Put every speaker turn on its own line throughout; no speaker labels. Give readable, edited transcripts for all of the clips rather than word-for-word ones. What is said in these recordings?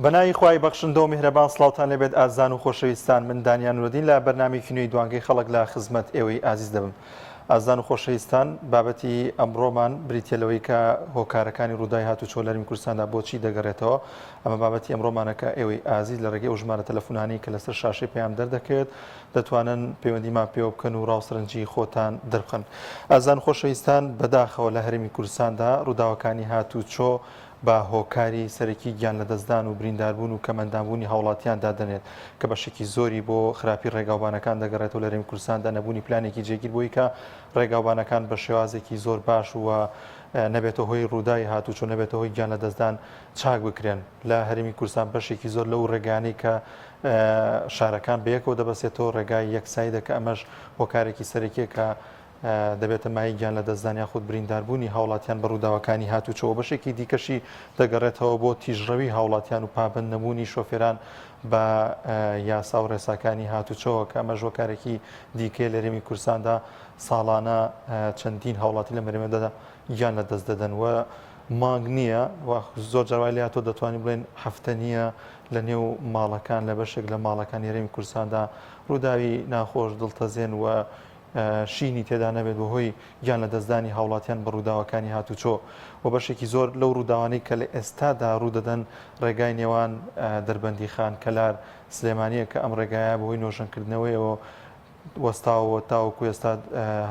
بەناوی خوای بەخشندە و میهرەبان سڵاوتان لێبێت ئازیزان و خۆشەویستان من دانیا نورەدین لە بەرنامەیەکی نوێی دوانگەی خەڵک لە خزمەت ئێوەی ئازیز دەبم ئازیزان و خۆشەویستان بابەتی ئەمڕۆمان بریتە لەوەی کە هۆکارەکانی ڕووداوی هاتوچۆ لە هەرێمی کوردستاندا بۆچی دەگەڕێتەوە ئەمە بابەتی ئەمڕۆمانە کە ئێوەی ئازیز لە ڕێگەی ئەو ژمارە تەلەفونانەی کە لەسەر شاشەی پەیام دەردەکەوێت دەتوانن پەیوەندیمان پێوە بکەن و ڕاو سەرنجی خۆتان دەربخەن. ئازیزان و خۆشەویستان بەداخەوە لە هەرێمی کوردستاندا ڕووداوەکانی هاتوچۆ بە هۆکاری سەرەکی گیان لەدەستدان و برینداربوون و کەمئەندامبوونی هاوڵاتیان دادەنێت کە بەشێکی زۆری بۆ خراپی ڕێگاوبانەکان دەگەڕێتەوە لە هەرێمی کوردستاندا نەبوونی پلانێکی جێگیر بۆی کە ڕێگاوبانەکان بە شێوازێکی زۆر باش و نەبێتە هۆی ڕووداوی هاتوچۆ نەبێتە هۆی گیان لەدەستدان چاک بکرێن لە هەرێمی کوردستان بەشێکی زۆر لەو ڕێگانەی کە شارەکان بەیەکەوە دەبەسێتەوە ڕێگای یەکسایدە کە ئەمەش هۆکارێکی سەرەکیە کە دەبێتە مایەی گیان لەدەستدان یاخود برینداربوونی هاوڵاتیان بە ڕووداوەکانی هاتوچۆ و بەشێکی دیکەشی دەگەڕێتەوە بۆ تیژڕەوی هاوڵاتیان و پابەند نەبوونی شۆفێران بە یاسا و ڕێساکانی هاتوچۆوە کە ئەمەش هۆکارێکی دیکەیە لە هەرێمی کوردستاندا ساڵانە چەندین هاوڵاتی لەم هەرێمەدا گیان لەدەست دەدەن و مانگ نییە و زۆر جار وای لێهاتووە دەتوانین بڵێین هەفتە نییە لە نێو ماڵەکان لە بەشێک لە ماڵەکانی هەرێمی کوردستاندا ڕووداوی ناخۆش دڵتەزێن و شینی تێدا نەبێت بەهۆی گیان لەدەستدانی هاوڵاتیان بە ڕووداوەکانی هاتوچۆ و بەشێکی زۆر لەو ڕووداوانەی کە لە ئێستادا ڕوودەدەن ڕێگای نێوان دەربەندیخان کەلار سلێمانییە کە ئەم ڕێگایە بەهۆی نۆژەنکردنەوەیەوە وەستاوە تاوەکو ئێستا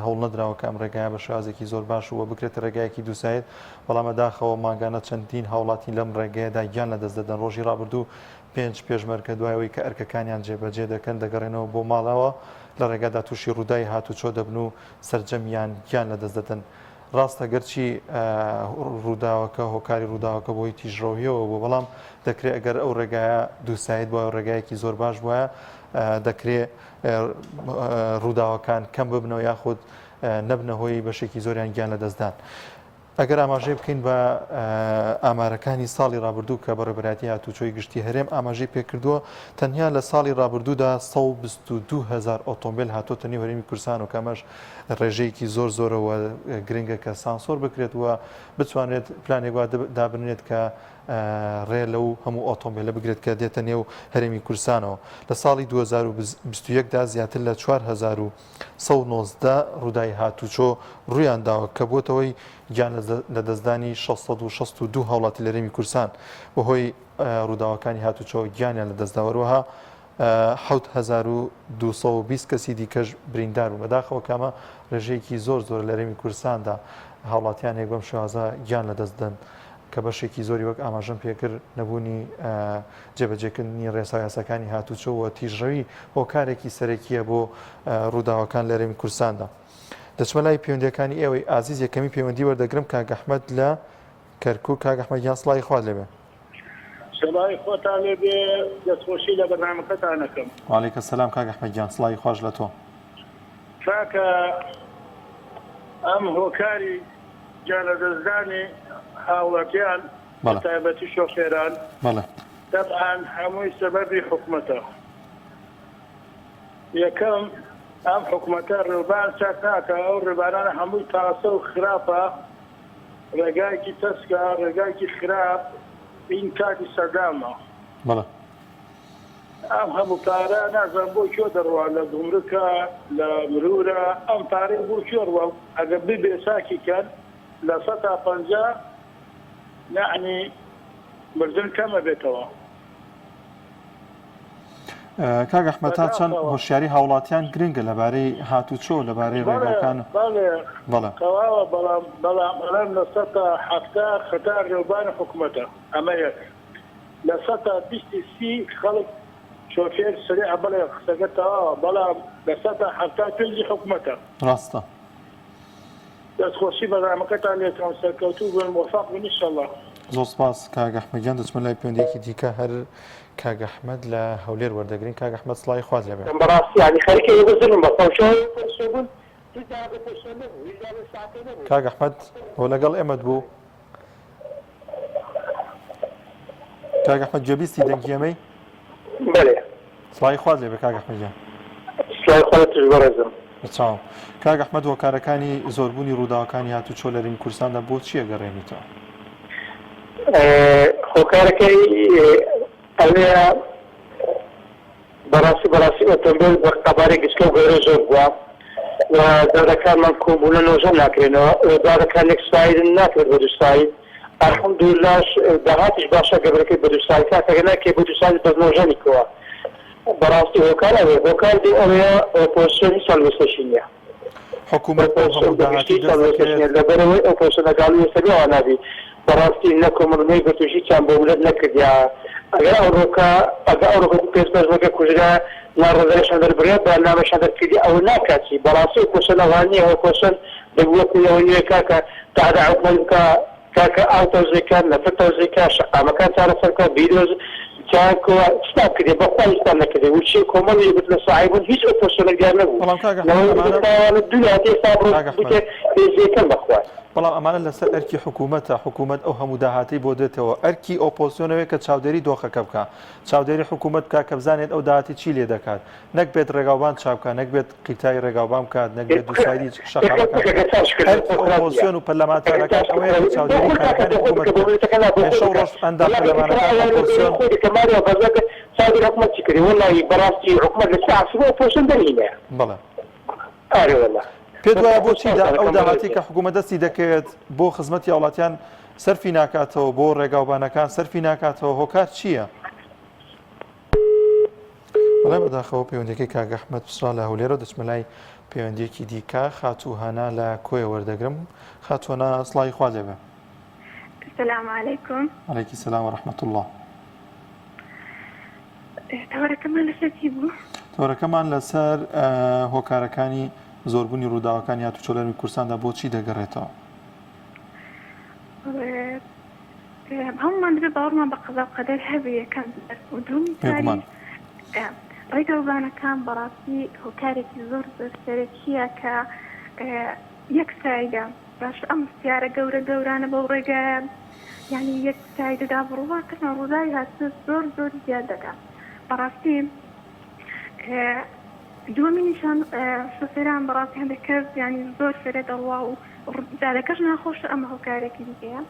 هەوڵ نەدراوە کە ئەم ڕێگایە بە شێوازێکی زۆر باش و بکرێتە ڕێگایەکی دووساید، بەڵام بەداخەوە مانگانە چەندین هاوڵاتی لەم ڕێگەیەدا گیان لەدەست دەدەن، ڕۆژی ڕابردوو پێنج پێشمەرگە دوای ئەوەی کە ئەرکەکانیان جێبەجێ دەکەن دەگەڕێنەوە بۆ ماڵەوە لە ڕێگادا تووشی ڕووداوی هاتوچۆ دەبن و سەرجەمیان گیان لەدەست دەدەن. ڕاستە گەرچی ڕووداوەکە هۆکاری ڕووداوەکە بۆی تیژڕەویەوە بوو بەڵام دەکرێت ئەگەر ئەو ڕێگایە دووساید بووە ڕێگایەکی زۆر باش بووە دەکرێت ڕووداوەکان کەم ببنەوە یاخود نەبنە هۆی بەشێکی زۆریان گیان لەدەستدان. ئەگەر ئاماژەی بکەین بە ئامارەکانی ساڵی ڕابردوو کە بەڕێوەبەرایەتی هاتوچۆی گشتی هەرێم ئاماژەی پێکردووە تەنیا لە ساڵی ڕابردوودا 122 هزار ئۆتۆمبیل هاتۆتە نێو هەرێمی کوردستان و کە ئەمەش ڕێژەیەکی زۆر زۆرەوە گرنگە کە سانسۆر بکرێت و بتوانرێت پلانێک وا دابنرێت کە ڕێ لەو هەموو ئۆتۆمبیلە بگرێت کە دێتە نێو هەرێمی کوردستانەوە. لە ساڵی 2021 دا زیاتر لە 4119 ڕووداوی هاتوچۆ ڕوویان داوە کە بووەتە هۆی گیان لەدەستدانی 662 هاوڵاتی لە هەرێمی کوردستان بەهۆی ڕووداوەکانی هاتوچۆ گیانیان لەدەستدا هەروەها 7220 کەسی دیکەش بریندار بوون. بەداخەوە کە ئەمە ڕێژەیەکی زۆر زۆرە لە هەرێمی کوردستاندا هاوڵاتیانێک بەم شێوازە گیان لەدەست دەن. کە بەشێکی زۆری وەک ئاماژەم پێکرد نەبوونی جێبەجێکردنی ڕێسا و یاساکانی هاتوچۆ و تیژڕەوی هۆکارێکی سەرەکییە بۆ ڕووداوەکان لە هەرێمی کوردستاندا. دەچمە لای پەیوەندییەکانی ئێوەی ئازیز یەکەمی پەیوەندی وەردەگرم کاک ئەحمەد لە کەرکوک کاک ئەحمەد گیان سڵاوی خوات لێبێ.
سڵاوی خۆتان لێبێ دەستخۆشی لە بەرنامەکەتان ئەکەم.
وعلیک السلام کاک ئەحمەد گیان سڵاوی خواش لە تۆ.
کاکە ئەم هۆکاری گیانلەدەستدانی هاوڵاتیان بە تایبەتی شۆفێران تەبعەن هەمووی سەبەبی حکومەتە یەکەم ئەم حکومەتە ڕێوبان چاک ناکا ئەو ڕێبانانە هەمووی تاسە و خراپە ڕێگایەکی تەسکە ڕێگایەکی خراپ ئین کاتی سەدامە. ئەم هەموو پارە نازانم بۆ کوێ دەڕوا لە گومرکە لە مرورە ئەم پارەی بۆ کوێ ڕوا ئەگەر ببێ چاکی کەن 50% یەعنی مردن کەم ئەبێتەوە.
کاک ئەحمەد تا چەند هۆشیاری هاوڵاتیان گرنگە لەبارەی هاتوچۆ لەبارەی ڕێگاکان؟
بەڵێ تەواوە بەڵام بەڵام ئەڵێم 70% خەتا ڕێوبانی حکومەتە ئەمە یەک. 20 ی 30 خەڵک شۆفێر سریعە بەڵێ قسەکە تەواوە بەڵام 75% ی حکومەتە.
ڕاستە.
دەست خۆشی بەرنامەکەتان لێکەم سەرکەوتوو بن مۆفەق بن ئیشەڵا.
زۆر سپاس کاک ئەحمەد گیان دەچمە لای پەیوەندیەکی دیکە هەر کاک ئەحمەد لە هەولێر وەردەگرین کاک ئەحمەد سڵاوی خوات لێبێ.
بەڕاستی یانی خەریکە ئێوە زلم بە خۆشەوە پرسوبون هیچ داوە پرسە نەبوو هیچ داوە ساکە نەبوو.
کاک ئەحمەد هۆ لەگەڵ ئێمەت بوو؟ کاک ئەحمەد گوێبیستی دەنگی ئێمەی؟
بەلێ.
سڵاوی خوات لێبێ کاک ئەحمەد گیان.
سڵاوی خوات تۆش بەڕێزم.
بەچاوم. کاک ئەحمەد هۆکارەکانی زۆربوونی ڕووداوەکانی هاتوچۆ لە هەرێمی کوردستاندا بۆ چی ئەگەڕێنیتەوە؟
هۆکارەکەی. ئەوەیە بەڕاستی بەڕاستی ئۆتۆمبێل بە قەبارەی گچکە و گەورە زۆر بووە و جادەکانمان کۆبوونە نۆژەن ناکرێنەوە و جادەکان یەک side ن ناکرێت بە دوو side الحمدللەش داهاتیش باشە گەبرەکەی بە دوو side کاکە گەر ناکرێ بە دوو side بەس نۆژەنی کەوە بەڕاستی هۆکار ئەوەیە هۆکار دوو ئەوەیە ئۆپۆزسیۆن هیچ هەڵوێستێکی نییە.
حکومەت بەو هەموو داهاتەی دەست دەکەوێت.
لەبەرئەوەی ئۆپۆزسیۆن ئەگاڵی ئێستا بێ وانابی بەڕاستی نە کۆمەڵ نەیگرت و هیچیان بۆ ملت نەکردیا ئەگەر ئەوڕۆکە ئەگە ئەوڕۆکە دوو پێنج پێشمەرگە کوژرا ناڕەزایشان دەربڕیا بەرنامەشیان دەرکردی ئەوە ناکا چی بەڕاستی ئۆپۆزسیۆن ئەوها نیە ئۆپۆزسیۆن دەبوو وەکو ئەوە نیە کاکە تەعدا حکومەت بکا کاکە ئاو تەوزیع کە، نەفت تەوزیع کە، شەقامەکان چارەسەر کە، بیرۆز چاک کەوە، چتان کردیە؟ بەخوا هیچتان نەکردیە. وچی کۆمەڵی یەکگرتوو لە ساحەی بوون هیچ ئۆپۆزسیۆنێک دیار نەبوو.
بەڵام کاک ئەحمەد
نەوەی
ئەمانە
تاوانە دوو لایەتی ئێستا بڕۆ
کاک ئەحمەد.
بوتێ هێزیەکەن بەخوا.
بەڵام ئەمانە لەسەر ئەرکی حکوومەتە، حکوومەت ئەو هەموو داهاتەی بۆ دێتەوە، ئەرکی ئۆپۆزسیۆن ئەوەیە کە چاودێری دۆخەکە بکا، چاودێری حکوومەت بکا کە بزانێت ئەو داهاتی چی لێ دەکات. نەک بێت ڕێگاوبان چاک بکات، نەک بێت قیرتاوی ڕێگاوبان بکات، نەک بێت دووسایدی شەقامەکان بکات. ئەرکی ئۆپۆزسیۆن و پەرلەمانتارەکان ئەوەیە کە چاودێری کارەکانی حکوومەت بکەن. ئێ شەو ڕۆژ ئەندام پەرلەمانەکان ئۆپۆزسیۆن. بەڵێ. پێت وایە بۆچی ئەو داهاتەی کە حکوومەت دەستی دەکەوێت بۆ خزمەتی هاوڵاتیان سەرفی ناکاتەوە، بۆ ڕێگاوبانەکان سەرفی ناکاتەوە، هۆکار چییە؟ بەڵێ بەداخەوە پەیوەندیەکەی کاک ئەحمەد پچڕا لە هەولێرەوە دەچمە لای پەیوەندیەکی دیکە خاتوو هانا لە کۆیە وەردەگرم خاتوو هانا سڵاوی خوا لێبێ.
سلام علیکم.
علیکی سلام و رحمة اللە.
تەوەرەکەمان لەسەر چی بوو؟
تەوەرەکەمان لەسەر هۆکارەکانی زۆربوونی ڕووداوەکانی هاتوچۆ لە هەرێمی کوردستاندا بۆچی دەگەڕێتەوە؟
هەموومان دەبێت باوەڕمان بە قەزا و قەدەر هەبێ یەکەم جار و دووەم
بێگومان.
جاریش ڕێگاوبانەکان بەڕاستی هۆکارێکی زۆر زۆر سەرەکییە کە یەک side ە باشە ئەم سیارە گەورە گەورانە بەو ڕێگایە یانی یەک side ەدا بڕوا کردن ڕووداوی هاتوچۆ زۆر زۆر زیاد دەکا بەڕاستی دووەمینیشان شۆفێران بەڕاستی هەندێک کەس یانی زۆر فرە دەڕوا و جادەکەش ناخۆشە ئەمە هۆکارێکی دیکەیە.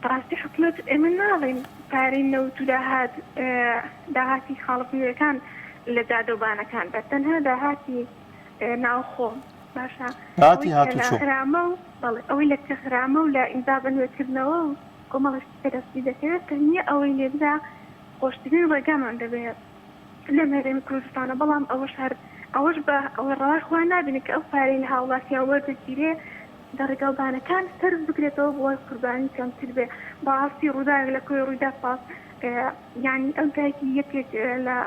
بەڕاستی حکومەت ئێمە ناڵێین پارەی نەوت و داهات داهاتی خاڵە سنووریەکان لە جادە و بانەکان بە تەنها داهاتی ناوخۆ باشە
داهاتی هاتوچۆ
خرامە و بەڵێ ئەوەی لە خرامە و لە ئیمزا بە نوێکردنەوە و کۆمەڵە شتی کە دەستی دەکەوێت تەنیا ئەوەی لێبدا خۆشترین ڕێگامان دەبێت لەم هەرێمی کوردستانە بەڵام ئەوەش هەر ئەوەش بە ئەوەی ڕەوای خۆیان نابینن کە ئەو پارەی لە هاوڵاتیان وەردەگیرێ لە ڕێگاوبانەکان سەرف بکرێتەوە بۆ وای قوربانی کەمتر بێ بەڕاستی ڕووداوێک لە کۆیە ڕوویدا پاس یانی ئەو دایکی یەکێک لە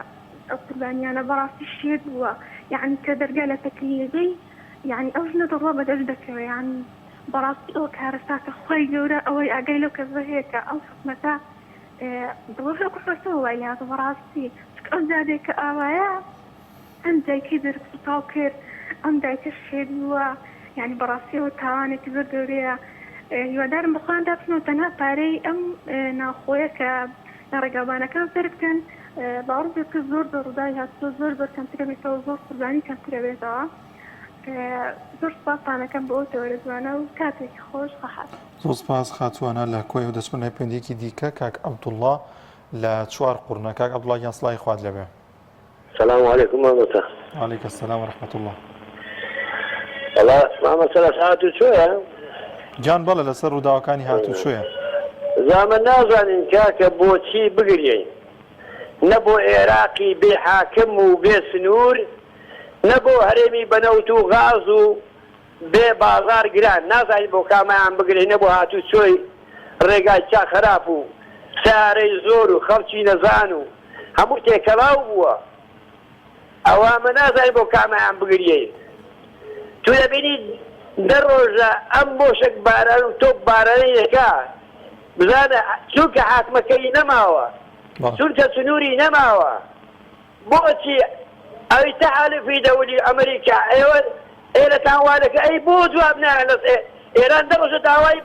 ئەو قوربانیانە بەڕاستی شێت بووە یانی کە دەرگا لە تەکیەگەی یانی ئەو ژنە دەڕوا بەدەست دەکەوێ یانی بەڕاستی ئەوە کارەساتە خوای گەورە ئەوەی ئاگای لەو کەسە هەیە کە ئەو حکومەتە بەڕۆژە کوحەتەوە وای لێهاتوە بەڕاستی چونکە ئەو جادەیە کە ئاوایە ئەم دایکەی دەرک سوتاو کرد ئەم دایکە شێت بووە یانی بەڕاستی ئەوە تاوانێکی زۆر گەورەیە هیوادارم بەخۆیان دابچنەوە تەنها پارەی ئەم ناوخۆیە کە لە ڕێگاوبانەکان سەرف بکەن باوەڕ پێ بکە زۆر زۆر ڕووداوی هاتوچۆ زۆر زۆر کەمترە بێتەوە زۆر قوربانی کەمترە بێتەوە زۆر سوپاستان ئەکەم بۆ ئەو تەوەرە جوانە و کاتێکی خۆش خواحافظ.
زۆر سپاس خاتوو هانا لە کۆیەوە دەچمە لای پەیوەندیەکی دیکە کاک عەبدوڵڵا لە چوارقوڕنە کاک عەبدوڵڵا گیان سڵاوی خوات لێبێ.
سلام علیکم مامۆستا.
وعلیک السلام ورحمة اللە.
وەڵا مامۆستا لەسەر هاتوچۆیە؟
گیان بەڵێ لەسەر ڕووداوەکانی هاتوچۆیە.
زامە نازانین کاکە بۆچی بگریەین نە بۆ ئێراقی بێ حاکم و بێ سنوور نە بۆ هەرێمی بە نەوت و غاز و بێ بازار گران نازانین بۆ کامەیان بگرین نە بۆ هاتوچۆی ڕێگای چا خەراپ و سەیارەی زۆر و خەڵکی نەزان و هەموو تێکەڵاو بووە ئەوە ئەمە نازانین بۆ کامەیان بگریەین تو دەبینی دە ڕۆژە ئەم مۆشەک باران و تۆپ بارانەی دەکا بزانە چونکە حاکمەکەی نەماوە چونکە سنووری نەماوە بۆچی ئەوی تەحالفی دەولی ئەمریکا ئێوە ئێرەتان وا دەکە ئەی بۆ جواب نایەن لەس ئێران دە ڕۆژە داوای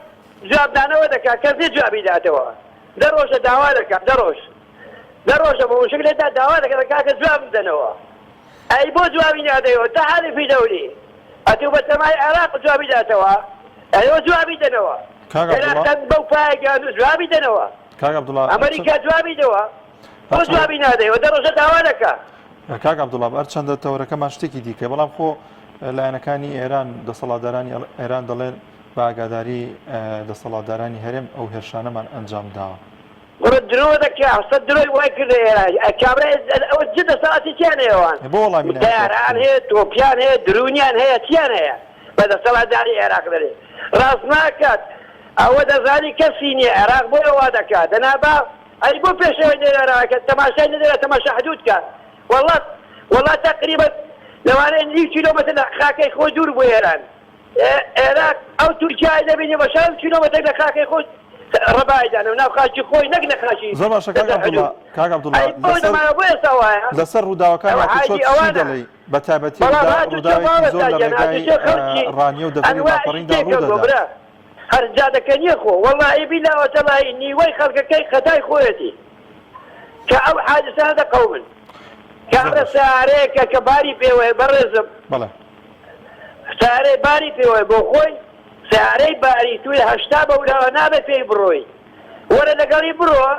جوابدانەوە دەکات کەس نیە جوابی داتەوە دە ڕۆژە داوا دەکات دە ڕۆژ دە ڕۆژە بە وشک لێدا داوا دەکات کاکە جوابم دەنەوە ئەی بۆ جوابی نادەیەوە تەحالفی دەولی ئەتوو بە تەمای عێراق جوابی داتەوە ئەیەوە جوابی دەنەوە
کاک عەبدوڵا
عێراقتان بەو پایە گەیاندووە جوابی دەنەوە.
کاک عەبدوڵا
ئەمریکا جوابی دەوە بۆ جوابی نادەیەوە دە ڕۆژە داوا دەکا.
کاک عەبدوڵا هەرچەندە تەوەرەکەمان شتێکی دیکە بەڵام خۆ لایەنەکانی ئێران دەسەڵاتدارانی ئێران دەڵێن بە ئاگاداری دەسەڵاتدارانی هەرێم ئەو هێرشانەمان ئەنجام داوە.
بڕۆ درۆ دەکا سە درۆی وای کردە ئێران کابرا ئەوە چ دەسەڵاتی چیان هەیە ئەوان
بۆ وەڵامی نایەتەوە؟
تەیاران هەیە تۆپیان هەیە درونیان هەیە چیان هەیە بە دەسەڵاتداری عێراق دەرێ ڕاست ناکات ئەوە دەزانی کەسی نیە عێراق بۆیە وا دەکات دەنا با ئەی بۆ پێشەوەی نەدەرا کە تەماشای نەدەرا تەماشا حدود کە وەڵا وەڵا تەقریبا لەوانەیە نیو کیلۆمەتر لە خاکەی خۆی دوور بۆ ئێران عێراق ئەو تورکیای دەبینی بە شان کیلۆمەتر لە خاکەی خۆی ڕەبای دانە ناو خاکی خۆی نەک لە خاکی
زۆر باشە کاک عەبدوڵا کاک عەبدوڵا
ئەی بۆ
لەسەر
دەمایە بۆ ئێستا وایە
لەسەر ڕووداوەکانی
ئەوە
هاتوچۆ
حاجی
چی
ئەوانە
دەڵێی بە تایبەتی
بەڵام
ڕوودا
هاتوچۆ
ڕووداوێکی
مامۆستا
زۆر لە
گیان
ڕێگای
هاتوچۆ خەڵکی
ڕانیە و دەڤەری
ئەنواعی
ڕاپەڕیندا
شتێکە
ڕوودەدات.
برا هەر جادەکە نیە خۆ وەڵاهی بیلا وتەڵاهی نیوەی خەڵکەکەی خەتای خۆیەتی کە ئەو حادسانە دەقەومن کابرا سەیارەیەکە کە باری پێوەیە بەڕێزم
بەڵێ
سەیارەی باری پێوەیە بۆ خۆی سەیارەی باری توی 80 بەولاوە نابێت پێی بڕۆی وەرە لەگەڵی بڕۆ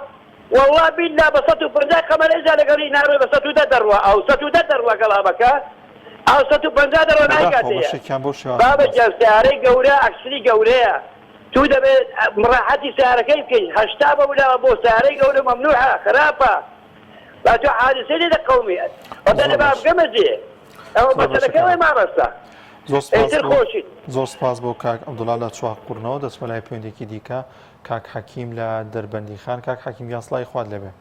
والله بیلا بە 150 قەمەر ئیجا لەگەڵی ناڕۆی بە 110 دەڕوا ئەو 110 دەڕوا گەڵابەکە ئەو 150 دەڕوا
بەداخەوە
نایکاتەیە
بەشێکیان بەو شێوازە
بابە
باس
گیان سەیارەی گەورە ئەکسری گەورەیە تو دەبێت مڕاحەتی سەیارەکەی بکەی 80 بەولاوە بۆ سەیارەی گەورە مەمنوعە خراپە با تۆ حادیسەی لێ دەقەومی ئەوە
زۆر
لە با
باش
بگەمە جێ ئەوە
زۆر باشە
مەسەلەکە
کاک
ئەوەیە مامۆستا
زۆر سپاس
ئیتر
بۆ
خۆشیت.
زۆر سپاس بۆ کاک عەبدوڵا لە چوارقوڕنەوە دەچمە لای پەیوەندێکی دیکە کاک حەکیم لە دەربەندیخان کاک حەکیم گیان سڵاوی خوات لێبێ.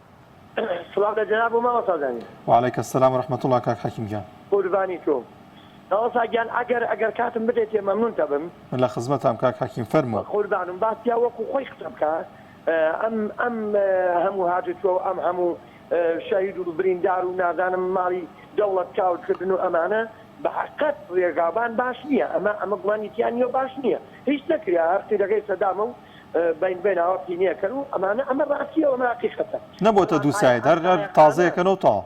سڵاو لە جەناب و مامۆستا زانین.
وعلیک السلام و رحمە اللە کاک حەکیم گیان.
قوربانی تۆ مامۆستا گیان ئەگەر ئەگەر کاتم بدەیتێ مەمنون دەبم.
من لە خزمەتام کاک حەکیم فەرموو.
قوربانم با پیاو وەکو خۆی قسە بکا ئەم ئەم هەموو هاتوچۆ و ئەم هەموو شەهید و بریندار و نازانم ماڵی دەوڵەت کاول کردن و ئەمانە بە حەقەت ڕێگاوبان باش نییە ئەمە ئەمە گومانی تیا نییە و باش نییە هیچ نەکرا هەر قیرەکەی سەدامە و بین بین ئاوا پینیەکەن و ئەمانە ئەمە ڕاستیە و ئەمە حەقیقەتە
نەبۆتە
بەڵام
دوو
ئایا
ساید
ئەم
هەر هەر
سایەخانە
تازەیەکەنەوە تەواو.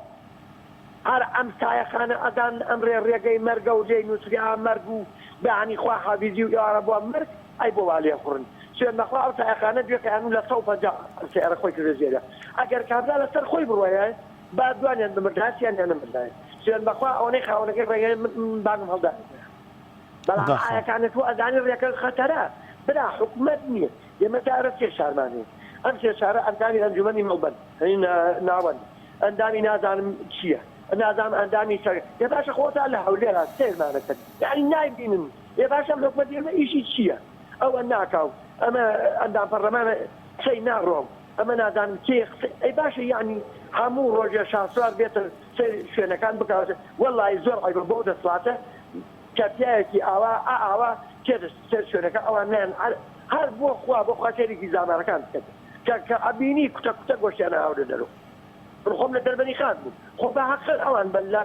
هەر ئەم سایەخانە ئەزان ئەم ڕێ ڕێگەی مەرگە و لێی نوسریا مەرگ و بەیانی خوا حافیزی و ئێوارە بوە مەرگ ئەی بۆ وا لێ خوڕن سوێند بەخوا ئەو سایەخانە دوێکەیان و لە 150 سەیارە خۆی کردە ژێرە ئەگەر کابرا لەسەر خۆی بڕوایە با دوانیان بمردایە سیانیان نەمردایە سوێند بەخوا ئەوەنەی خاوەنەکەی ڕێگەی من بانگم هەڵدایە بەڵام
بەداخەوە.
ئایەکانە تۆ ئەزانی ڕێکە خەتەرە برا حکومەت نیە ئێمە تا ئێرە سێ شارمان هەیە ئەم سێ شارە ئەندامی ئەنجومەنی مەڵبەند ناوەند ئەندامی نازانم چیە نازانم ئەندامی سەر ئێ باشە خۆتا لە هەولێرا سەیرمانەکەن یانی نایبینن ئێ باشە ئەم حکومەتی ئێمە ئیشی چیە ئەوە ناکا و ئەمە ئەندام پەڕلەمانە قسەی ناڕوا و ئەمە نازانم کێ قسەی ئەی باشە یانی هەموو ڕۆژێ شاسوار بێتە سەیر شوێنەکان بکا وەڵی زۆر عەیبە بۆ دەسڵاتە کە پیاوێکی ئاوا ئا ئاوا تێتە سەر شوێنەکە ئەوان نایەن هەر هەر بۆ خوا بۆ خوا سەیرێکی زامارەکان بکەن کە کە ئەبینی کوتە کوتە گۆشتیان ئاوردە دەرۆ من خۆم لە دەربەنی خان بووم خۆ بە هەق ئەوان بە لە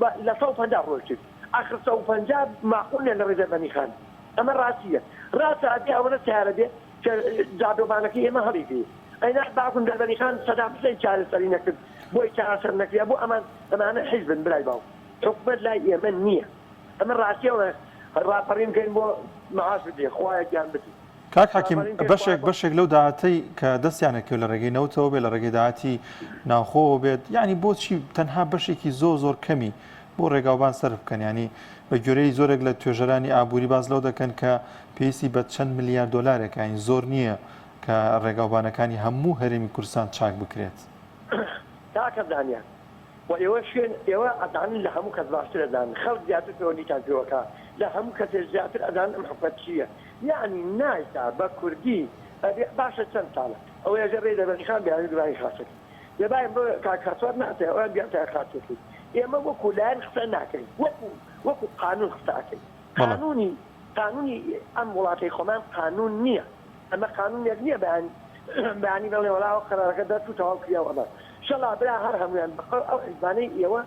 بە لە 150 ڕۆیشتن ئاخر 150 ماقول نیە لە ڕێی دەربەنی خان ئەمە ڕاستیە ڕاستە ئەبێ ئەوەنە سەیارە بێ کە جادۆبانەکەی ئێمە هەڵیگری ئەینا باوکم دەربەنی خان سەدام حسین چارەسەری نەکرد بۆی چارەسەر نەکریا بۆ ئەمان ئەمانە حیزبن برای باوک حکومەت لای ئێمە نییە ئەمە ڕاستیە ڕاپەڕین بکەین بۆ معاش بدرێ خوایە گیان بدی
کاک حەکیم
ڕاپەڕین بکەین
بەشێک
خوایە بۆ
بەشێک لەو داهاتەی کە دەستیان ئەکەوێت لە ڕێگەی نەوتەوە بێت لە ڕێگەی داهاتی ناوخۆوە بێت یعنی بۆچی تەنها بەشێکی زۆر زۆر کەمی بۆ ڕێگاوبان سەرف بکەن یعنی بە گوێرەی زۆرێک لە توێژەرانی ئابووری باس لەو دەکەن کە پێویستی بە چەند ملیار دۆلارێک یعنی زۆر نییە کە ڕێگاوبانەکانی هەموو هەرێمی کوردستان چاک بکرێت.
کاکە زانیار وە ئێوە شوێن ئێوە ئەزانن لە هەموو کەس باشتر ئەزانن خەڵک زیاتر پەیوەندیتان پێوە کا لە هەموو کەسێ زیاتر ئەزانن ئەم حکومەت چیە یەعنی نایکا بە کوردی ئەبێ باشە چەند ساڵە ئەوە یەژێ ڕێی دەربەنی خان بیانوی دوبانی خاسەکەی دەبا ئەمڕۆ کاک خاسوار ناتێ ئەویان بیانتایە خاسەکەی ئێمە وەکو لایەن قسە ناکەین وەکو وەکو قانون قسە ئەکەین
بەڵێ.
قانونی قانونی ئەم وڵاتەی خۆمان قانون نیە ئەمە قانونێک نیە بەیانی بەیانی بڵێ وەڵا ئەوە قەرارەکە دەرچوو تەواو کریا و ئەمە شەڵا برا هەر هەموویان بە ئەو حیزبانەی ئێوە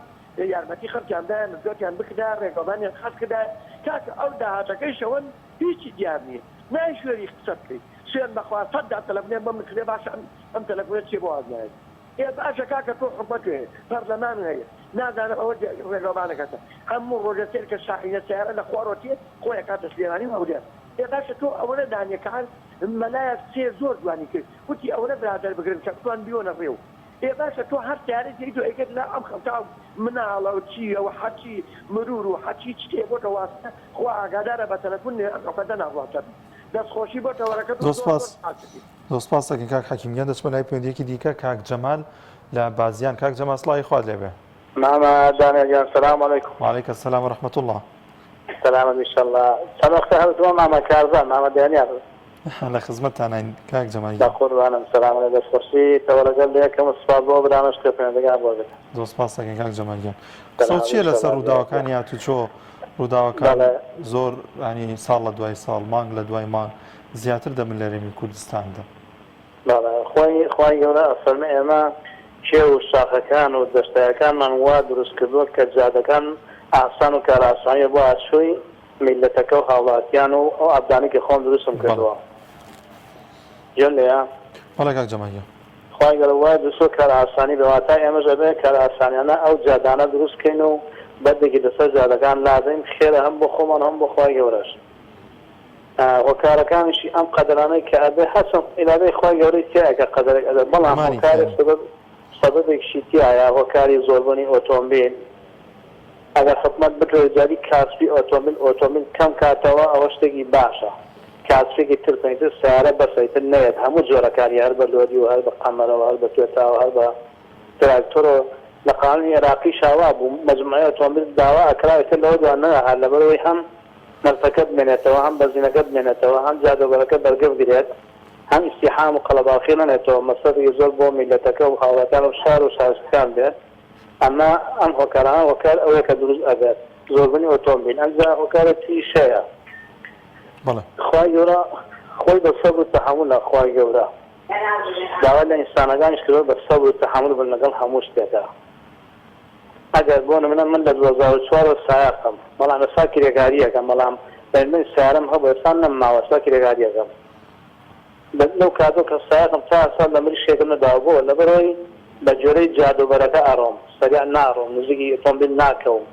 یارمەتی خەڵکیان بدایە مزگەوتیان بکردایە ڕێگەوبانیان خاس کردایە کاکە ئەو داهاتەکەی شەوەن هیچی دیار نیە نایشوێری قسە بکەی سوێن بەخوا سەد جار تەلەفونیان بۆ من کردیە باشە ئەم ئەم تەلەفونە چیە بۆ واز نایەت ئێ باشە کاکە تۆ حکومەت هەیە پەرلەمان هەیە نازانم ئەوە ڕێگەوبانەکەتە هەموو ڕۆژێ سەیرکە شاحینە سەیارە لە خوارەوە تێ خۆی ئەکاتە سلێمانی و هەولێر. ئێ باشە تۆ ئەوەنە دانیە کە هەر مەلایەک قسەیە زۆر جوانی کرد وتی ئەوەنە برادەر بگرن کە بتوان بیۆنە ڕێو ئێ باشە تۆ هەر سەیارەی دێیت و ئەیکەیت لە ئەم خەڵکە و مناڵە و چیە و حەچی مرور و حەچی چ تێ بۆتە واستە خوا ئاگادارە بە تەلەفون نێ ئەم عوقدە ناڕواتە دەست خۆشی بۆ تەوەرەکەت و
زۆر
زۆر
سپاس
زۆر سپاست.
زۆر سپاس دەکەین کاک حەکیم گیان دەچمە لای پەیوەندیەکی دیکە کاک جەمال لە بازیان کاک جەمال سڵاوی خوات لێبێ.
مامە دانیال گیان سلام علیکم.
وعلیک السلام و رحمە اللە.
سەلامەت ئیشەڵا چەند وەختە هەر مامە کارزان مامە دانیال.
لە خزمەتتانین کاک جەمال گیان.
بەقوربانم سەلامەت دەست خۆشی تەوەرەکەت لێکەم و سوپاس بۆ ئەو برامەش کە پەیوەندەکەیان بۆ کرد.
زۆر سپاس دەکەین کاک جەمال گیان. قسەو
سەلامەت
چیە لەسەر
ئیشەڵا
ڕووداوەکانی هاتوچۆ ڕووداوەکان
بەڵێ.
زۆر ینی ساڵ لە دوای ساڵ مانگ لە دوای مانگ زیاتر دەبن لە هەرێمی کوردستاندا.
بەڵێ خۆی خوای گەورە ئەفەرمێ ئێمە کێو و شاخەکان و دەشتایەکانمان وا دروست کردووە کە جادەکان ئاسان و کارئاسانیە بۆ ئاسۆی میللەتەکە و هاوڵاتیان و ئەو عەبدانەی کە خۆم دروستم
بەڵێ.
کردووە گوێم لێیە؟
بەڵێ کاک جەمال گیان.
خوای گەورە وای دروستکردووە کارئاسانی بێ واتە ئێمەش ئەبێ کارئاسانیانە ئەو جادانە دروست کەین و بەردێکی لەسەر جادەکان لادەین خێرە هەم بۆ خۆمان و هەم بۆ خوای گەورەش هۆکارەکانیشی ئەم قەدەرانەی کە ئەبێ هەرچەند ئیرادەی خوای گەورەی تیایە کە قەدەرێک ئەبێ بەڵام
گومانی
هۆکارێک
تیانە.
سەبەب سەبەبێکشی تیایە هۆکاری زۆربوونی ئۆتۆمبیل ئەگەر حکومەت بتەوێت جاری کاسپی ئۆتۆمبیل ئۆتۆمبیل کەم کاتەوە ئەوە شتێکی باشە کاسپێکی تر بکەن ئیتر سەیارە بەسە ئیتر نەیەت هەموو جۆرەکانی هەر بە لۆری و هەر بە قەمەرەوە هەر بە توێتاوە هەر بە تراکتۆرەوە لە قانونی ئێراقیشا وابوو مەجموعەی ئۆتۆمبیل داوا ئەکرا ئیتر لەوە دوا نەئەهات لەبەرئەوەی هەم نرخەکە بمێنێتەوە هەم بەنزینەکە بمێنێتەوە هەم جادەوبەرەکە بەرگە بگرێت هەم ئیزدیحام و قەڵەباڵخی نەنێتەوە مەسرەفێکی زۆر بۆ میللەتەکە و هاوڵاتیان و شار و شارستان بێت ئەمە ئەم هۆکارانە هۆکار ئەوەیە کە دروست ئەبێت زۆربوونی ئۆتۆمبیل ئەمجا هۆکارێک تریش هەیە
بەڵێ.
خوای گەورە خۆی بە سەبر و تەحەمولە خوای گەورە داوای لە ئینسانەکانیش کردوە بە سەبر و تەحەمول بن لەگەڵ هەموو شتێکا ئەگەر بۆ نمونە من لە 2004 ەوە سایەقم بەڵام ئێستا کرێکاریەکەم بەڵام بەرمەی سەیارەم هەبوو ئێستا نەمماوە ئێستا کرێکاریەکەم لەو کاتەوە کە سایەقم تا ئێستا لە مریشکێکم نەداوە بۆ؟ لەبەرئەوەی بە گوێرەی جادەوبەرەکە ئەڕۆم، سەریع ناڕۆم، نزیکی ئۆتۆمبیل ناکەوم،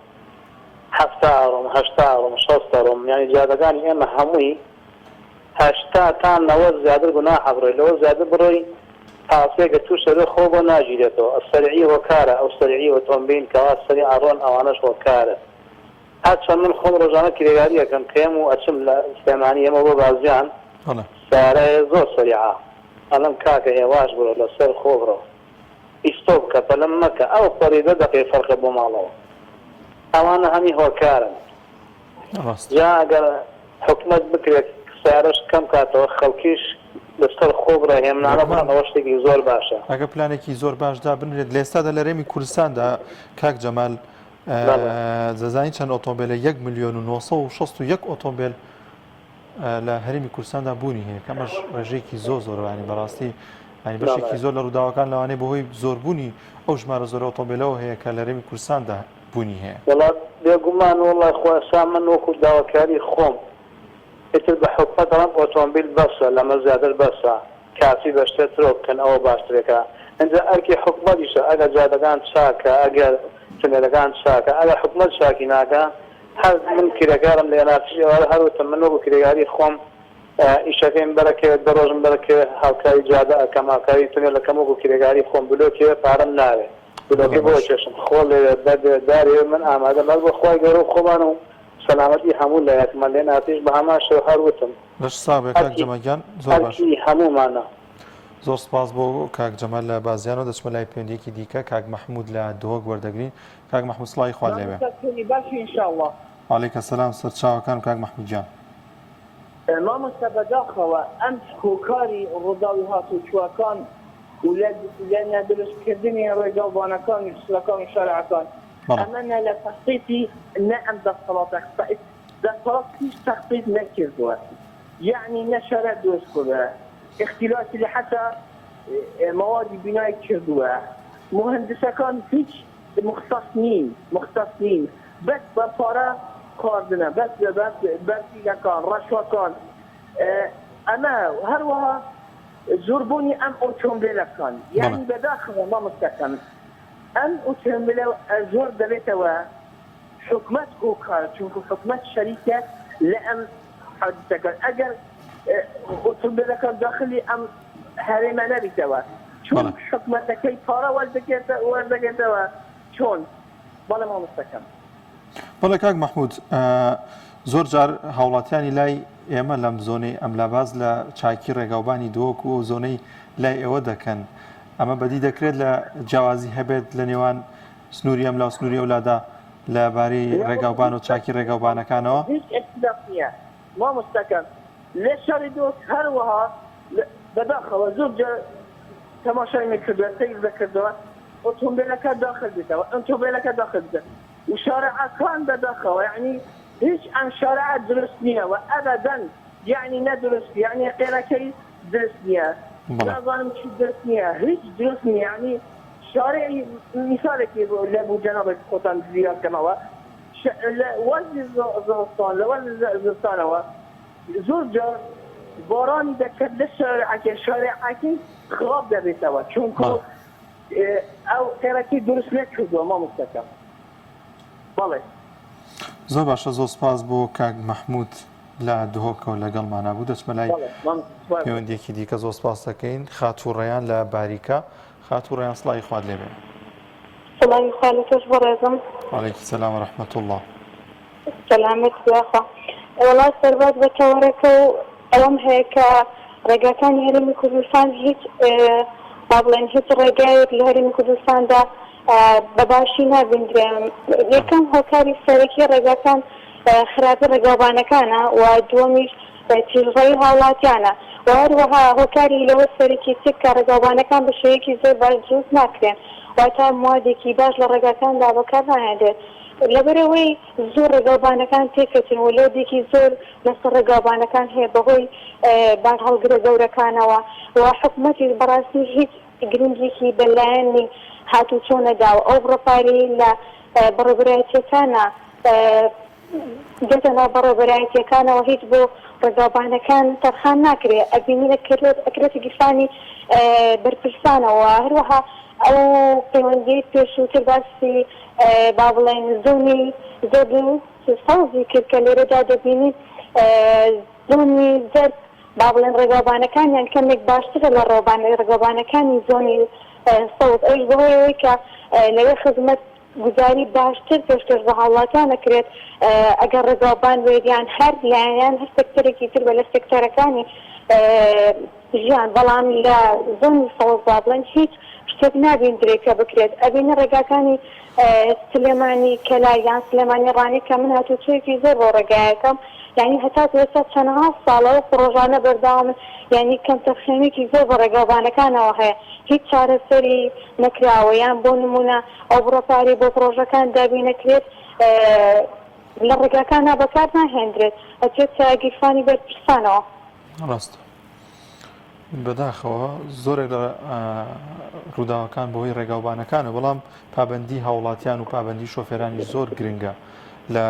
70 ئەڕۆم، 80 ئەڕۆم، 60 ئەڕۆم، یانی جادەکانی ئێمە هەمووی 80 تا 90 زیاتر گوناحە بڕۆی، لەوە زیاتر بڕۆی پاسێکت تووش ئەبێ خۆ بۆ ناگیرێتەوە، سەریعی هۆکارە، ئەو سەریعی ئۆتۆمبیل کەوا سەریع ئەڕۆن ئەوانەش هۆکارن. هەرچەند من خۆم ڕۆژانە کرێگاری ئەکەم کەیەم و ئەچم لە سلێمانی یەمەوە بۆ بازیان
بەڵێ.
سەیارەێ زۆر سەریعە ئەڵێم کاکە هێواش بڕۆ لەسەر خۆ بڕۆ ئیستۆپ بکە پەلەم مەکە ئەو پەڕی دە دەقەی فەرقە بۆ ماڵەوە ئەوانە هەمی هۆکارن
ڕاستە.
جا ئەگەر حکومەت بکرێت سەیارەش کەم کاتەوە خەڵکیش لەسەر خۆ بڕۆ هێمنانە
بێگومان.
بڕۆن ئەوە شتێکی زۆر باشە.
ئەگەر پلانێکی زۆر باش دابنرێت لە ئێستادا لە هەرێمی کوردستاندا کاک جەمال دەزانی چەند ئۆتۆمبیلە یەک ملیۆن و 961 ئۆتۆمبیل لە هەرێمی کوردستاندا بوونی هەیە کەمەش ڕێژەیەکی زۆر زۆرانی بەڕاستی ینی بەشێکی زۆر لە ڕووداوەکان لەوانەیە بەهۆی زۆربوونی ئەو ژمارە زۆر ئۆتۆمبیلەوە هەیە کە لە هەرێمی کوردستاندا بوونی هەیە.
وەڵا بێگومان وەڵا خۆ ئێستا من وەکو داواکاری خۆم ئیتر بە حکومەت دەڵێم ئۆتۆمبیل بەسە لەمە زیاتر بەسە کافی بە شتێ ترۆ بکەن ئەوە باشترێکە ئینجا ئەرکی حکومەتیشە ئەگەر جادەکان چاکە ئەگەر تونێلەکان چاکە ئەگەر حکومەت چاکی ناکا هەر من کرێکارم لە ئێنارتیش ئێوارە هەر وتم من وەکو کرێکاری خۆم ئیشەکەیم بەرەکەوێت دە ڕۆژم بەرەکەوێت هاوکاری جادە ئەکەم هاوکاری تونێلەکەم وەکو کرێکاری خۆم بلۆکێ پارەم ناوێ بلۆکێ بۆ ئەکێشم خۆڵ لەوێ بەردێ دارێ من ئامادەم هەر بۆ خوای گەورە و خۆمان و سەلامەتی هەموو لایەکمان لێناتیش بە هەمان شێوە هەر وتم
لەش ساغ بێ کاک
ئەرکی
جەمال گیان زۆر باش.
ئەرکی هەموومانە.
زۆر سپاس بۆ کاک جەمال لە بازیانەوە دەچمە لای پەیوەندیەکی دیکە کاک مەحمود لە دهۆک وەردەگرین کاک مەحمود سڵاوی خوات لێبێ.
مامۆستا چۆنی باشی ان شاء اللە.
وعلیک السلام سەرچاوەکانم کاک مەحمود گیان.
مامۆستا بەداخەوە ئەم هۆکاری ڕووداوی هاتوچوەکان و لە لە نەدروست کردنی ڕێگاوبانەکان و جسرەکان و شارعەکان
بەڵێ.
ئەمە نە لە تەخطیطی نە ئەم دەسەڵاتە دەسەڵات هیچ تەخطیط نەکردوە یەعنی نە شارع دروست کردوە ئیختلاسی لە حەتا مەوادی بینای کردوە موهەندسەکان هیچ مختص نین مختص نین بەس بە پارە خواردنە بەس بە بەرتیلەکان ڕەشوەکان ئەمە هەروەها زۆربوونی ئەم ئۆتۆمبێلەکان
بەڵێ.
یەعنی بەداخەوە مامۆستاکەم ئەم ئۆتۆمبێلە زۆر دەبێتەوە حکومەت هۆکارە چونکو حکومەت شەریکە لە ئەم. حادیسەکان ئەگەر ئۆتۆمبێلەکان داخلی ئەم هەرێمە نەبیتەوە چۆن حکومەتەکەی پارە وەردەگرێتەوە چۆن بەڵێ مامۆستاکەم.
بەڵێ کاک مەحمود زۆر جار هاوڵاتیانی لای ئێمە لەم زۆنەی ئەملا باس لە چاکی ڕێگاوبانی دهۆک و ئەو زۆنەی لای ئێوە دەکەن ئەمە بەدی دەکرێت لە جیاوازی هەبێت لە نێوان سنووری ئەملا و سنووری ئەولادا لە بارەی ڕێگاوبان و چاکی ڕێگاوبانەکانەوە؟
هیچ اختلاف نییە مامۆستاکان لە شاری دهۆک هەروەها بەداخەوە زۆر جار تەماشای نەکردووە سەیر نەکردووە ئۆتۆمبێلەکە داخل بێتەوە ئۆتۆمبێلەکە داخل بێتە و شارعەکان بەداخەوە یەعنی هیچ ئەم شارعە دروست نییە و ئەبەدەن یەعنی نە دروست یەعنی قێرەکەی دروست نییە نازانم چی دروست نییە هیچ دروست نییە یەعنی شارعی میسالێکی لە بۆ جەنابێک خۆتان زیاد کەمەوە لە وەرزی زستان لە وەرزی زستانەوە زۆر جار بارانی دەکرد لە شارعەکە شارعەکەی خراپ دەبێتەوە چونکو ئەو قێرەکەی دروست نەکردووە مامۆستاکەم بەڵێ.
زۆر باشە زۆر سپاس بۆ کاک مەحمود لە دهۆکەوە لەگەڵمانا بوو دەچمە لای پەیوەندیەکی دیکە زۆر سپاس دەکەین خاتوو ڕەیان لە باریکە خاتوو ڕەیان سڵاوی خوات لێبێ.
سڵاوی خوا لە تۆش بەڕێزم.
وعلیکم سلام و رحمە اللە.
سەلامەت بی یاخوا. وەڵا سەرباز بە تەوەرەکە و ئەوەم هەیە کە ڕێگاکانی هەرێمی کوردستان هیچ با بڵێن هیچ ڕێگایەک لە هەرێمی کوردستاندا بە باشی نابیندرێن یەکەم هۆکاری سەرەکی ڕێگاکان خراپی ڕێگاوبانەکانە و دووەمیش تیژڕەوی هاوڵاتیانە و هەروەها هۆکاری لەوە سەرەکی تر کە ڕێگاوبانەکان بە شێوەیەکی زۆر باش دروست ناکرێن واتە موادێکی باش لە ڕێگاکاندا بەکار ناهێنرێت لەبەرئەوەی زۆر ڕێگاوبانەکان تێکەچن و لۆدێکی زۆر لەسەر ڕێگاوبانەکان هەیە بەهۆی بارهەڵگرە گەورەکانەوە و حکومەتیش بەڕاستی هیچ گرنگیەکی بە لایەنی هاتوچۆ نەداوە ئەو بڕە پارەیەی لە بەڕێوبەرایەتیەکانە دێتە ناو بەڕێوبەرایەتیەکانەوە هیچ بۆ ڕێگاوبانەکان تەرخان ناکرێ ئەبینین ئەکرێت ئەکرێتە گیرفانی بەرپرسانەوە هەروەها ئەو پەیوەندیەی پێشووتر باسی با بڵێین زۆنی زەرد و سەوزی کرد کە لێرەدا دەبینین زۆنی زەرد با بڵێن ڕێگاوبانەکانیان کەمێک باشترە لە ڕێوبان ڕێگاوبانەکانی زۆنی سەوز ئەویش بەهۆی ئەوەی کە لەوێ خزمەت گوزاری باشتر پێشکەش بە هاوڵاتیان ئەکرێت ئەگەر ڕێگاوبان بێت یان هەر لایەن یان هەر سێکتەرێکی تر بێت لە سێکتەرەکانی ژیان بەڵام لە زۆنی سەوز با بڵێن هیچ شتێک نابیندرێت کە بکرێت ئەبینی ڕێگاکانی سلێمانی کەلا یان سلێمانی ڕانیە کە من هاتوچۆیەکی زۆر بۆ ڕێگایەکەم یانی هەتاکو ئێستا چەنەها ساڵە ئەو پڕۆژانە بەردەوامن یانی کەمتەرخەمیەکی زۆر بە ڕێگاوبانەکانەوە هەیە هیچ چارەسەری نەکراوە یان بۆ نمونە ئەو بڕە پارەی بۆ پڕۆژەکان دابینەکرێت لە ڕێگاکانا بەکار ناهێندرێت ئەچێتە گیرفانی بەرپرسانەوە.
ڕاستە بەداخەوە زۆرێک لە ڕووداوەکان بەهۆی ڕێگاوبانەکانە بەڵام پابندی هاوڵاتیان و پابندی شۆفێرانی زۆر گرنگە لە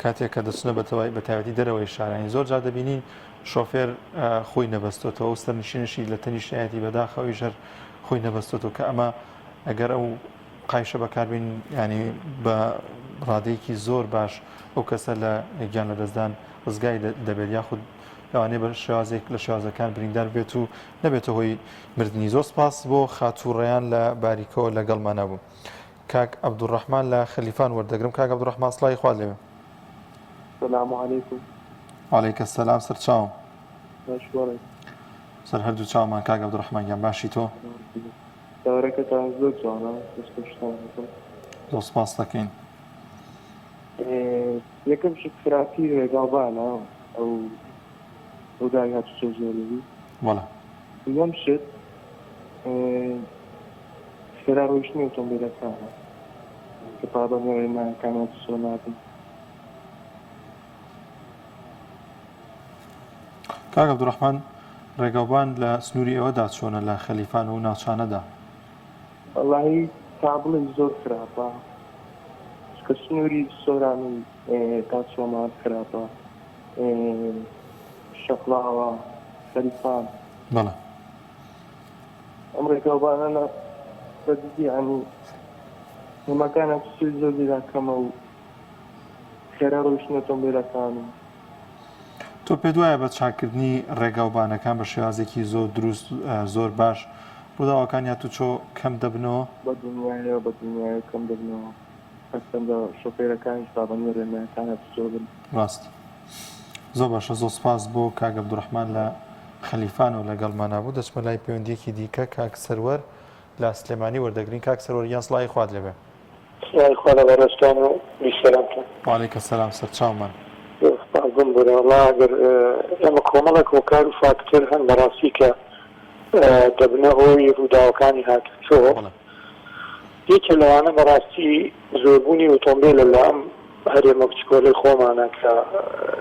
کاتێک کە دەچنە بەتەوای بەتایبەتی دەرەوەی شارانی زۆر جار دەبینین شۆفێر خۆی نەبەستۆتەوە و سەرنشینشی لە تەنیشتایەتی بەداخەوەیش هەر خۆی نەبەستۆتەوە کە ئەمە ئەگەر ئەو قایشە بەکاربین ینی بە ڕادەیەکی زۆر باش ئەو کەسە لە گیان لەدەستدان ڕزگای دەبێت یاخود لەوانەیە بە شێوازێک لە شێوازەکان بریندار بێت و نەبێتە هۆی مردنی زۆر سپاس بۆ خاتوو ڕێیان لە باریکەوە لەگەڵمانە بوو. کاک عەبدولڕەحمان لە خەلیفان وەردەگرم کاک عەبدولڕەحمان سڵاوی خوات لێبێ.
سلام علیکم.
وعلیک السلام سەرچاوم.
باش بەڕێز.
سەر هەردوو چاومان کاک عەبدولڕەحمان گیان باشی تۆ؟
تەوەرەکەتان زۆر جوانە دەست خۆشتان دەکەم.
زۆر سپاست دەکەین.
یەکەم شت خراپی ڕێگاوبانە ئەو ڕووداوی هاتوچۆ زۆری بوو.
بەڵێ.
دووەم شت خێرا ڕۆیشتنی ئۆتۆمبیلەکانە کە پابەندی ڕێنمایەکان هاتوچۆ نابن.
کاک عەبدولڕەحمان ڕێگاوبان لە سنووری ئێوەدا چۆنە لە خەلیفان و ناوچانەدا؟
وەڵاهی تا بڵێی زۆر خراپە چونکە سنووری سۆران و تا چۆمان خراپە شەقڵاوە خەلیفان.
بەڵێ.
ئەم ڕێگاوبانانە بە جدی یانی هێماکان هاتوچۆی زۆر لێرا کەمە و خێرا ڕۆیشتنی ئۆتۆمبێلەکان و.
تۆ پێت وایە بە چاککردنی ڕێگاوبانەکان بە شێوازێکی زۆر دروست زۆر باش ڕووداوەکانی هاتوچۆ کەم دەبنەوە؟
بە دڵنیایەوە بە دڵنیایەوە کەم دەبنەوە هەرچەندە شۆفێرەکانیش پابەندی ڕێنمایەکان هاتوچۆ بن.
ڕاست. زۆر باشە زۆر سپاس بۆ کاک عەبدولڕەحمان لە خەلیفانەوە لەگەڵمانا بوو دەچمە لای پەیوەندیەکی دیکە کاک سەروەر لە سلێمانی وەردەگرین کاک سەروەر گیان سڵاوی خوات لێبێ.
سڵاوی خوا لە بەڕێزتان و بیسەرانتان.
وعلیک السلام سەرچاومان.
زۆر سوپاس بمبورە وەڵا ئەگەر ئێمە کۆمەڵێک هۆکار و فاکتەر هەن بەڕاستی کە دەبنە هۆی ڕووداوەکانی هاتوچۆ یەکێ لەوانە بەڕاستی زۆربوونی ئۆتۆمبێلە لە ئەم هەرێمە بچکۆلەی خۆمانە کە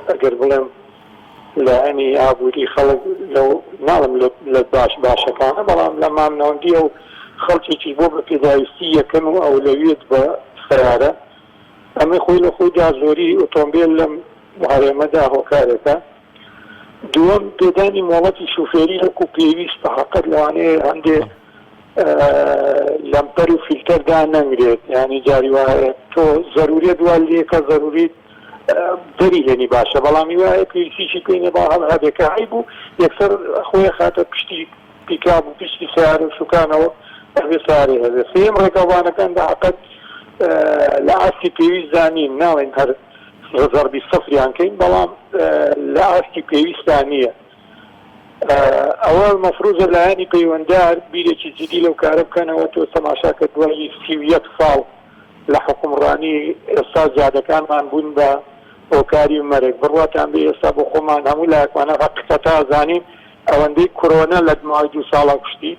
ئەگەر بڵێم لایەنی ئابووری خەڵک لەو ناڵێم لە باش باشەکانە بەڵام لە مامناوەندییە و خەڵکێکیش بۆ بە پێداویستی یەکەم و ئەولەویەت بە سەیارە ئەمە خۆی لە خۆیدا زۆری ئۆتۆمبێل لەم هەرێمەدا هۆکارێکە. دووەم پێدانی مۆڵەتی شوفێری وەکو پێویست بە حەقەت لەوانەیە هەندێ لەمپەر و فیلتەر دانەنرێت یانی جاری وایە تۆ زەروریت وا لێکە زەروریت دەری هێنی باشە بەڵام ی وایە پێویستیشی پێی نیە با هەر هەبێ کە هەیبوو یەکسەر خۆی ئەخاتە پشتی پیکاب و پشتی سەیارە و سوکانەوە ئەبێ سەیارەی هەبێ سێیەم ڕێگاوبانەکان بە حەقەت لە ئاستی پێویستدا نین ناڵێین هەر زەربی سفریان کەین بەڵام لە ئاستی پێویستدا نییە ئەوە مەفروزە لایەنی پەیوەندار بیرێکی جدی لەو کارە بکەنەوە تۆ تەماشا کە دوای 31 ساڵ لە حوکمڕانی ئێستا جادەکانمان بوون بە هۆکاری مەرگ بڕواتان بێ ئێستا بۆ خۆمان هەموو لایەکمان ئەو حەقیقەتە ئەزانین ئەوەندەی کۆرۆنا لە ماوەی دوو ساڵا کوشتی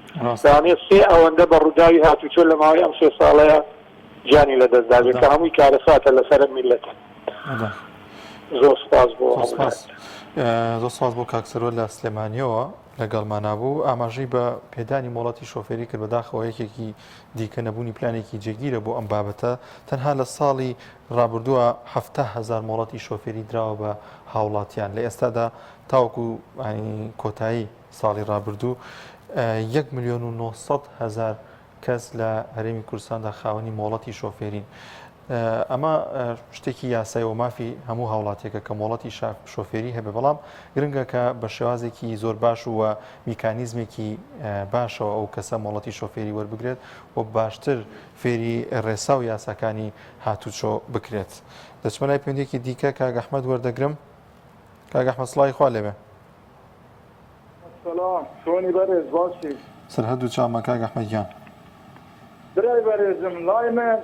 لەوانەیە سێ ئەوەندە بە ڕووداوی هاتوچۆ لە ماوەی ئەم سێ ساڵەیە گیانی لەدەست دابێ کە هەمووی کارەساتە لەسەر ئەم میللەتە. زۆر سوپاس بۆ هەموو لایەک.
زۆر سوپاس بۆ کاک سەروەر لە سلێمانیەوە لەگەڵمانا بوو ئاماژەی بە پێدانی مۆڵەتی شۆفێری کرد بەداخەوە یەکێکی دیکە نەبوونی پلانێکی جێگیرە بۆ ئەم بابەتە تەنها لە ساڵی ڕابردووە 70هزار مۆڵەتی شۆفێری دراوە بە هاوڵاتیان لە ئێستادا تاوەکو کۆتایی ساڵی ڕابردوو 1 میلیۆن و 900 هزار کەس لە هەرێمی کوردستاندا خاوەنی مۆڵەتی شۆفێرین. ئەمە شتێکی یاسای و مافی هەموو هاوڵاتیەکە کە مۆڵەتی شۆفێری هەبێ بەڵام گرنگە کە بە شێوازێکی زۆر باش و میکانیزمێکی باشەوە ئەو کەسە مۆڵەتی شۆفێری وەربگرێت و باشتر فێری ڕێسا و یاساکانی هاتوچۆ بکرێت. دەچمە لای پەیوەندیەکی دیکە کاک ئەحمەد وەردەگرم. کاک ئەحمەد سڵاوی خوا لێبێ.
سلام چۆنی بەرێز باشی.
سەر هەردوو چاومان کاک ئەحمەد گیان.
برای بەرێزم لای من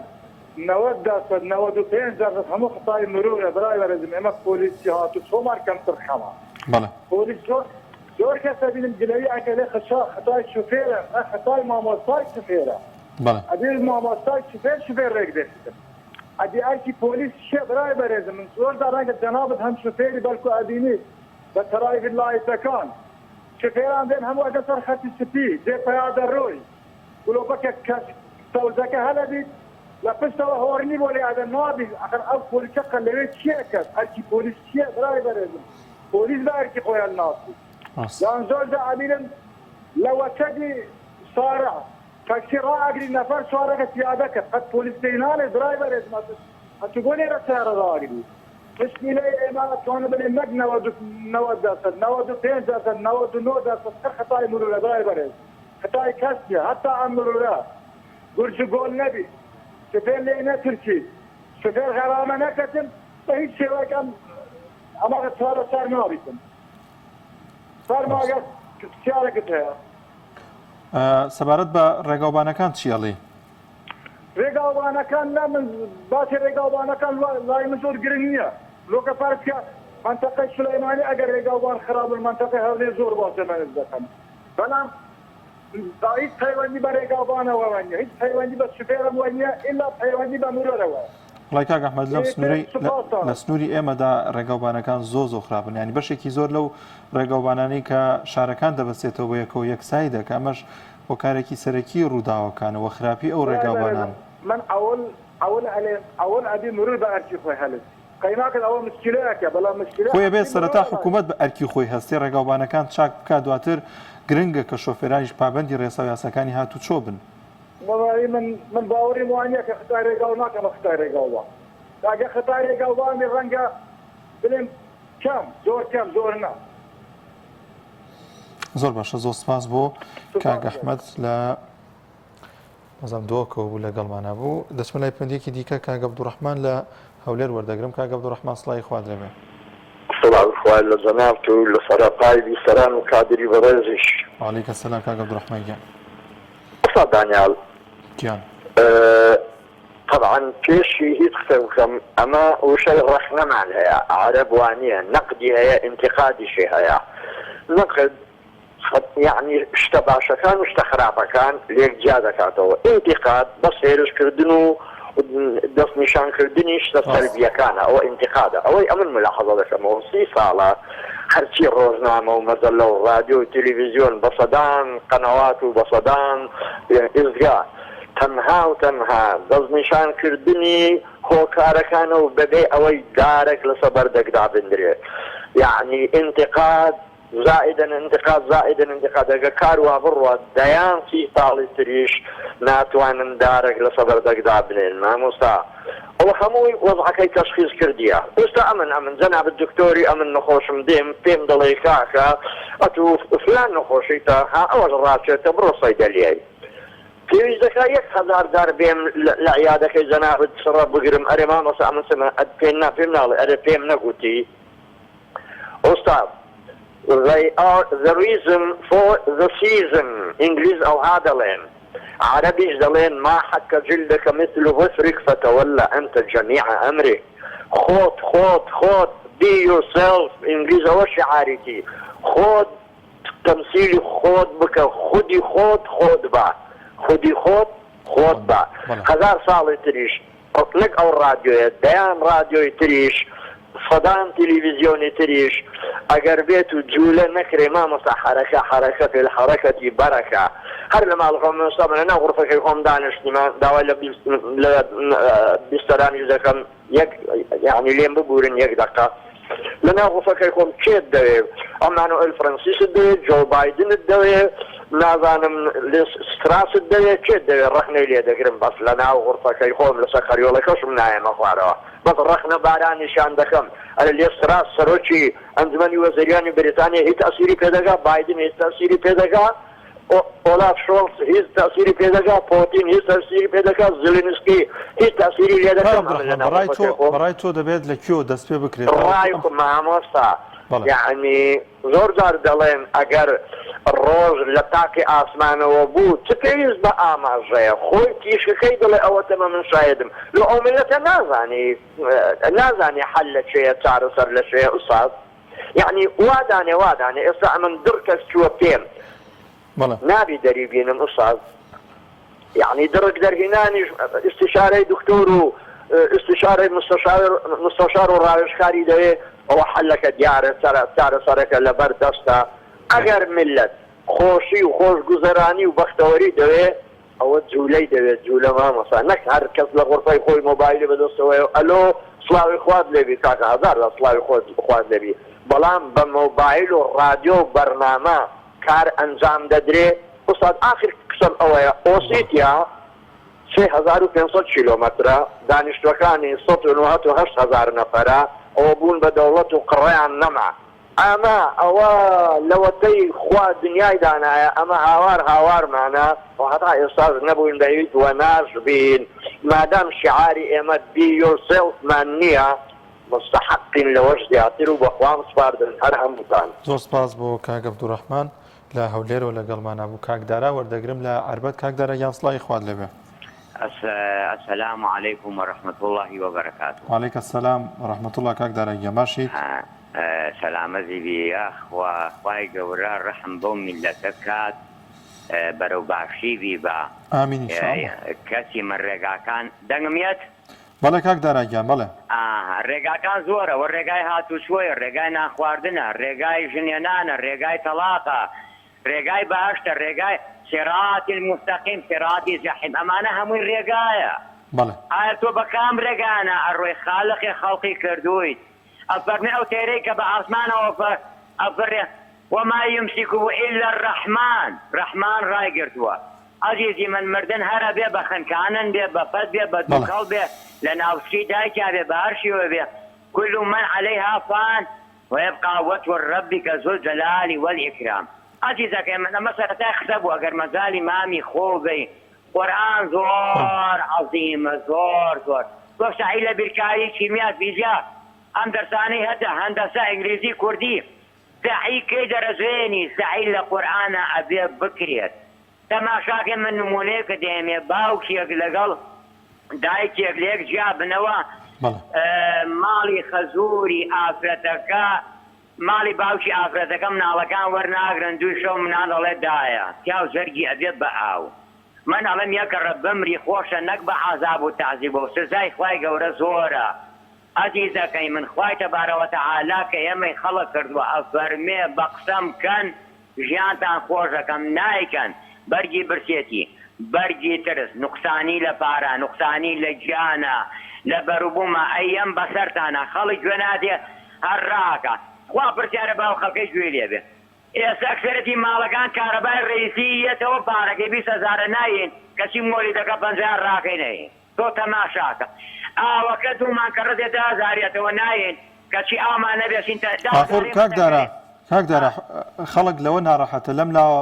90 دەرسەد 95 دەرسەد هەموو خەتای مرۆیە برای بەرێزم ئێمە پۆلیسی هاتوچۆمان کەمتر خەمە
بەڵێ.
پۆلیس زۆر زۆر کەس ئەبینم گلەیی ئەکەێ خشا خەتای شوفێرە نە خەتای مامۆستای شوفێرە
بەڵێ.
ئەبێ مامۆستای شوفێر شوفێر رێک بێتن ئەدی ئەرکی پۆلیس چیە برای بەرێزم من زۆر جار رەنگە جەنابت هەم شوفێری بەلکو ئەبینیت بە تەرایڤ لایتەکان شوفێران دێن هەموو ئەدە سەر خەتی سپی دێ پیادە رۆی گلۆپەکە کە سەوزەکە هەلەبیت لە پشتەوە هۆرنی بۆ لێ ئەدەن نابی ئەخر ئەو پۆلیسە قە لەوێ چیە کەس ئەرکی پۆلیس چیە برای بەرێزم پۆلیس بە ئەرکی خۆی هەلناسی یان زۆر جا ئەبینم لە وەسەتی شارع تەکسی ڕائەگری نەفەر سوارەکە پیادە کە قەت پۆلیس پێی ناڵێ برای بەرێزم ئەتو بۆ لێرە سەیارە ڕائەگری مشکیلەی ئێمە ئەتوانم بلێم نەک 90 دەرسەد 95 دەرسەد 99 دەرسەد هەر خەتای مرورە برای بەرێز خەتای کەس نیە هەتا ئەم مرورە گورج و گۆل نەبیت شوفێر لێی نەترسیت شوفێر غەرامە نەکەتن بە هیچ شێوەیەک ئەم ئەمە چارەسەر نابیتن فەرموو ئەگەر پرسیارێکت هەیە.
سەبارەت بە ڕێگاوبانەکان چی ئەڵێی؟
ڕێگاوبانەکان نا من باسی ڕێگاوبانەکان لای من زۆر گرنگ نییە لۆکە فەرز کە مەنتەقەی سولەیمانی ئەگەر ڕێگاوبان خراپ بن مەنتەقەی هەولێر زۆر باشە مەنز دەکەن بەڵام هیچ پەیوەندی بە ڕێگاوبانەوە نیە هیچ پەیوەندی بە شوفێرەوە نیە ئیلا پەیوەندی بە مرۆرەوە.
وەڵای کاک ئەحمەد لەم سنوورەی لە سنووری ئێمەدا ڕێگاوبانەکان زۆر زۆر خراپن یانی بەشێکی زۆر لەو ڕێگاوبانانەی کە شارەکان دەبەستێتەوە بە یەکەوە یەکسایی دەکە ئەمەش هۆکارێکی سەرەکی ڕووداوەکانە وە خراپی ئەو ڕێگاوبانان.
من ئەول ئەول ئەلێم ئەول ئەبی مرور بە ئەرکی خۆی هەلس قەیناکەت ئەوە مشکیلەیەکە بەڵام مشکیلە
خۆی ئەبێت سەرەتا حکوومەت بە ئەرکی خۆی هەستێ ڕێگاوبانەکان چاک بکات دواتر گرنگە کە شۆفێرانیش پابەندی ڕێسا و یاساکانی هاتوچۆ بن.
وەڵایی من من باوەڕیم وا نییە کە خەتای ڕێگاو ناکەمە خەتای ڕێگاوبان ئەگەر خەتای ڕێگاوبان بێ ڕەنگە بلێم. کەم زۆر کەم زۆر نا.
زۆر باشە زۆر سپاس بۆ کاک ئەحمەد لە نازانم دۆکەوە بوو لەگەڵمانە بوو دەچمە لای پەیوەندیەکی دیکە کاک عەبدوڕەحمان لە هەولێر وەردەگرم کاک عەبدوڕەحمان سڵاوی خوات لێبێ.
سڵاوی خوا لە جەنابت و لە سەراپای بیسەران و کادری بەڕێزیش.
وعلیک السلام کاک عەبدوڕەحمان گیان.
ئوستاد دانیال
گیان.
تەبعەن پێشی هیچ قسە بکەم ئەمە وشەی ڕەخنەمان هەیە عەرەب وانیە نەقدی هەیە ئینتیقادیشی هەیە نەقد یەعنی شتە باشەکان و شتە خراپەکان لێک جیا دەکاتەوە ئینتیقاد بەس هێرش کردن و دەست نیشان کردنی شتە سەلبیەکانە ئەوە ئینتیقادە ئەوەی ئەمن ملاحەزە دەکەمەوە سی ساڵە هەرچی ڕۆژنامە و مەجەلە و ڕادیۆ و تەلەڤیزیۆن بە سەدان قەنەوات و بە سەدان ئیزگا تەنها و تەنها دەستنیشان کردنی هۆکارەکانە و بەبێ ئەوەی دارێک لەسە بەردێک دابندرێ یەعنی ئینتقاد زائیدەن انتقاد زائیدەن انتقاد ئەگەر کار وا بڕوات دەیان سی ساڵی تریش ناتوانن دارێک لەسە بەردەک دابنێن مامۆستا ئەوە هەمووی وەزعەکەی تەشخیس کردیە ئێستا ئەمن ئەمن جەنابت دکتۆری ئەمن نەخۆشم دێم پێم دەڵێی کاکە ئەتوو فلان نەخۆشیتە ها ئەوەش ڕاچێتە بڕۆ سەیدەلیای پێویست دەکا 1000 جار بێم لە عیادەکەی جەنابت سڕە بگرم ئەرێ مامۆستا ئەمن سمە ئەت پێ نا پێم ناڵێ ئەرێ پێم نەگوتی ئوستاد They are the reason for the season ئینگلیز ئەوها دەڵێن عەرەبیش دەڵێن ما حک جلدک مثل ظفرک فتول انت جمیع امرک خۆت خۆت خۆت be yourself ئینگلیز ئەوە شیعاریتی خۆت تەمسیلی خۆت بکە خودی خۆت خۆت بە خودی خۆت خۆت بە هەزار ساڵی تریش نەک ئەو ڕادیۆیە دەیان ڕادیۆی تریش سەدان تلیڤیزیۆنی تریش ئەگەر بێت و جولە نەکرێ مامۆستا حەرەکە حەرەکە فی الحرکەتی بەرەکە هەر لە ماڵ خۆم مامۆستا من لەناو غورفەکەی خۆم دانیشتمە داوای لە لە بیستەرانیش دەکەم یەک یەعنی لێم ببورن یەک دەقە لەناو غوفەکەی خۆم کێت دەوێ ئەمانۆئێل فرەنسیست دەوێ جۆ بایدنت دەوێ نازانم لیس ستراست دەوێ کێت دەوێ ڕەخنەی لێ دەگرم بەس لەناو غورفەکەی خۆم لەسەر قەریۆڵەکەشم نایەمە خوارەوە بەس ڕەخنە بارانیشان دەکەم ئەرێ لیس تراس سەرۆکی ئەنجومەنی وەزیرانی بریتانیا هیچ تەئسیری پێدەگا بایدن هیچ تەئسیری پێدەگا ئۆلاف شۆڵتز هیچ تەئسیری پێ دەکا، پۆتین هیچ تەئسیری پێ دەکا، زیلینسکی هیچ تەئسیری لێ
کاک
دەکەم ئەمن
عەبدولڕەحمان
لە ناو
بەڕای تۆ
غورفەکەی خۆم.
بەڕای تۆ دەبێت لە کوێوە دەست پێ بکرێت تاوەکو
ڕای
ئەم
خۆم مامۆستا
بەڵێ.
یەعنی زۆر جار دەڵێن ئەگەر ڕۆژ لە تاقی ئاسمانەوە بوو چ پێویست بە ئاماژەیە خۆی تیشکەکەی دەڵێ ئەوەتەمە من شاهێدم لۆ ئەو میللەتە نازانی نازانی حەل لە کوێیە چارەسەر لە کوێیە ئوستاز. یەعنی وا دانێ وا دانێ ئێستا ئەمن دڕ کەس چووە پێم
بەڵێ.
نابی دەری بینم ئوستاز یەعنی دڕک دەرهینانیش ئیستیشارەی دکتۆر و ئیستیشارەی مستەشار مستەشار و ڕاوێژکاری دەوێ ئەوە حەلەکە دیارە چارەسەرەکە لەبەر دەستە ئەگەر میللەت خۆشی و خۆشگوزەرانی و بەختەوەری دەوێ ئەوە جولەی دەوێت جولە مامۆستا نەک هەر کەس لە غورفەی خۆی مۆبایلی بەدەستەوەیە و ئەلۆ سڵاوی خوات لێبی کاکە هەزارجار سڵاوی خۆت خوات لێبی بەڵام بە مۆبایل و ڕادیۆ و بەرنامە کار ئەنجام دەدرێ ئوستاد ئاخر قسەم ئەوەیە ئۆسیتیا 3500 کیلۆمەترە دانیشتوەکانی 198 هەزار نەفەرە ئەوە بوون بە دەوڵەت و قڕیان نەما ئەمە ئەوە لەوەتەی خوا دنیای دانایە ئەمە هاوار هاوارمانە و هەتا ئێستاش نەبووین بە هیچ وە ناشبین مادام شیعاری ئێمە Be Yourself مان نییە موستەحەقین لەوەش زیاتر و بەخوام سپاردن هەر هەمووتان.
زۆر سپاس بۆ کاک عەبدولڕەحمان لە هەولێرەوە لەگەڵمانا بوو. کاک دارا وەردەگرم لە عەربەت. کاک دارا گیان سڵاوی خوات لێبێ.
السلام علیکم و رحمە اللە و بەرەکاتو.
وعلیک السلام و رحمە اللە کاک دارا گیان باشیت؟
سەلامەتی بی یاخوا خوای گەورە ڕەحم بەو میللەتە کات بەرەو باشی بیبا
آمین ان شاء اللە.
کەسی من ڕێگاکان دەنگم یەت؟
بەڵێ کاک دارا گیان بەڵێ.
ئاها ڕێگاکان زۆرە وە ڕێگای هاتوچۆیە ڕێگای نان خواردنە ڕێگای ژنێنانە ڕێگای تەڵاقە ڕێگای بەهەشتە ڕێگای صراط المستقیم صراطی جحیم ئەمانە هەمووی ڕێگایە
بەڵێ.
ئایا تۆ بە کام ڕێگایانە ئەڕۆی خالقێ خەڵقی کردوویت ئەفەرمێ ئەو تەیرەی کە بە ئاسمانەوە ئەفڕێ، وما یمسکه الا الرحمن، ڕەحمان ڕایگرتووە. عەزیزی من مردن هەر ئەبێ بە خنکانن بێ، بە پەت بێ، بە دووکەڵ بێ، لە ناوسکی دایکیا بێ، بە هەر شێوەیە بێ، کل من علیها فان. ويبقى وجه ربك ذو الجلال والإكرام ئازیزەکەی من ئەمە سەرەتای قسە بوو ئەگەر مەجالی مامی خۆ بەی قورئان زۆر عەزیمە زۆر زۆر تۆ سەعی لە بیرکاری کیمیا فیزیا ئەم دەرسانەی هەتە هەندەسە ئینگلیزی کوردی سەعی کەی دەرەزێنی سەعی لە قورئانا ئەبێ بکرێت تەماشاکەی من نمونەیەکت دەیەمێ باوکێک لەگەڵ دایکێک لێک جیا بنەوە ماڵی خەزوری ئافرەتەکە ماڵی باوکی ئافرەتەکە مناڵەکان وەرناگرن دوو شەو مناڵ ئەڵێ دایە پیاو جەرگی ئەبێ بە ئاو من ئەڵێم یەکەڕە بمری خۆشە نەک بە عەزاب و تەعزیبەوە سزای خوای گەورە زۆرە ئەزیزەکەی من خوای تبارە وتعالی کە ئێمەی خەڵق کردوە ئەفەرمێ بە قسەم کەن ژیانتان خۆش ئەکەم نایکەن بەرگی برسێتی بەرگی ترس نوقسانی لە پارە نوقسانی لە گیانە لە بەروبومە ئەیەم بەسەرتانا خەڵک گوێ نادێ هەر ڕاکا خوا پرسیارە باو خەڵکەی گوێی لێ بێ ئێستا ئەکسەرەتی ماڵەکان کارەبای ڕەیسی یەتەوە پارەکەی 20 هەزارە نایەین کەچی مۆلیدەکە 50 ڕاکەی نەیەین تۆ تەماشاکە ئاوەکە دوومان کە ڕزێ دە هەزاریەتەوە نایەین کەچی ئاومان نەبێ چین تە دە
ئاخر
هەزارەی
کاک دارا
مەتەکەی
کاک دارا خەڵک لەوە ناڕەحەتە لەم لاوە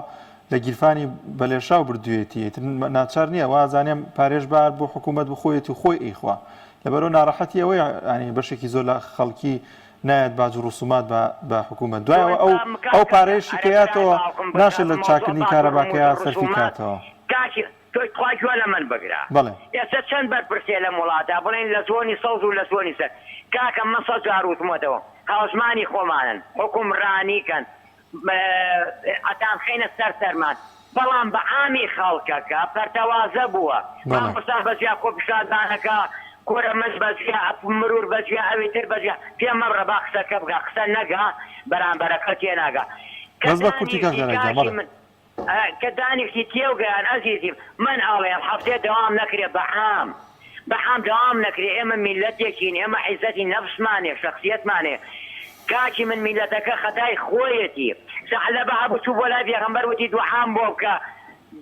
لە گیرفانی بەلێشاو بردوویەتی ئیتر ناچار نییە وازانێم پارێش بار بۆ حکوومەت بخۆیەتی و خۆی ئەیخوا لەبەرەوە ناڕەحەتی ئەوەیە ینی بەشێکی زۆر لە خەڵکی نایەت باج و ڕسومات بە بە حکوومەت دوایەوە ئەو ئەو پارەیەشی کە یاتەوە ناشێت لە چاکردنی کارەباکەیا سەرفی کاتەوە.
کاکی تۆ تخوا گوێ لە من بگرە
بەڵێ.
ئێستا چەند بەرپرسێ لەم وڵاتە بڵێن لە زۆنی سەوز و لە زۆنی سەر کاکە من سەد جار وتمەتەوە هاوزمانی خۆمانن حوکمڕانی کەن ئەتان خەینە سەر سەرمان بەڵام بە عامی خەڵکەکە پەرتەوازە بووە
بەڵێ.
مامۆستا بەجیا خۆپیشاندانەکە کورە من بەجیا مرور بەجیا ئەوی تر بەجیا پێم مەبڕە با قسەکە بکا قسە نەگا بەرامبەرەکە تێناگا کە
بەس بە کورتی کاک
دانیشتی
دارا گیان
کاکی
بەڵێ.
من کە دانیشتی تێوگەیان ئەزیزیم من ئەڵێم هەفتەیە دەوام نەکرێ بە عام بە عام دەوام نەکرێ ئێمە میللەتێکین ئێمە عیزەتی نەفسمان هەیە شەخسیەتمان هەیە کاکی من میللەتەکە خەتای خۆیەتی سەعلەبە هەبوو چوو بۆ لای پێغەمبەر وتی دوعام بۆ بکە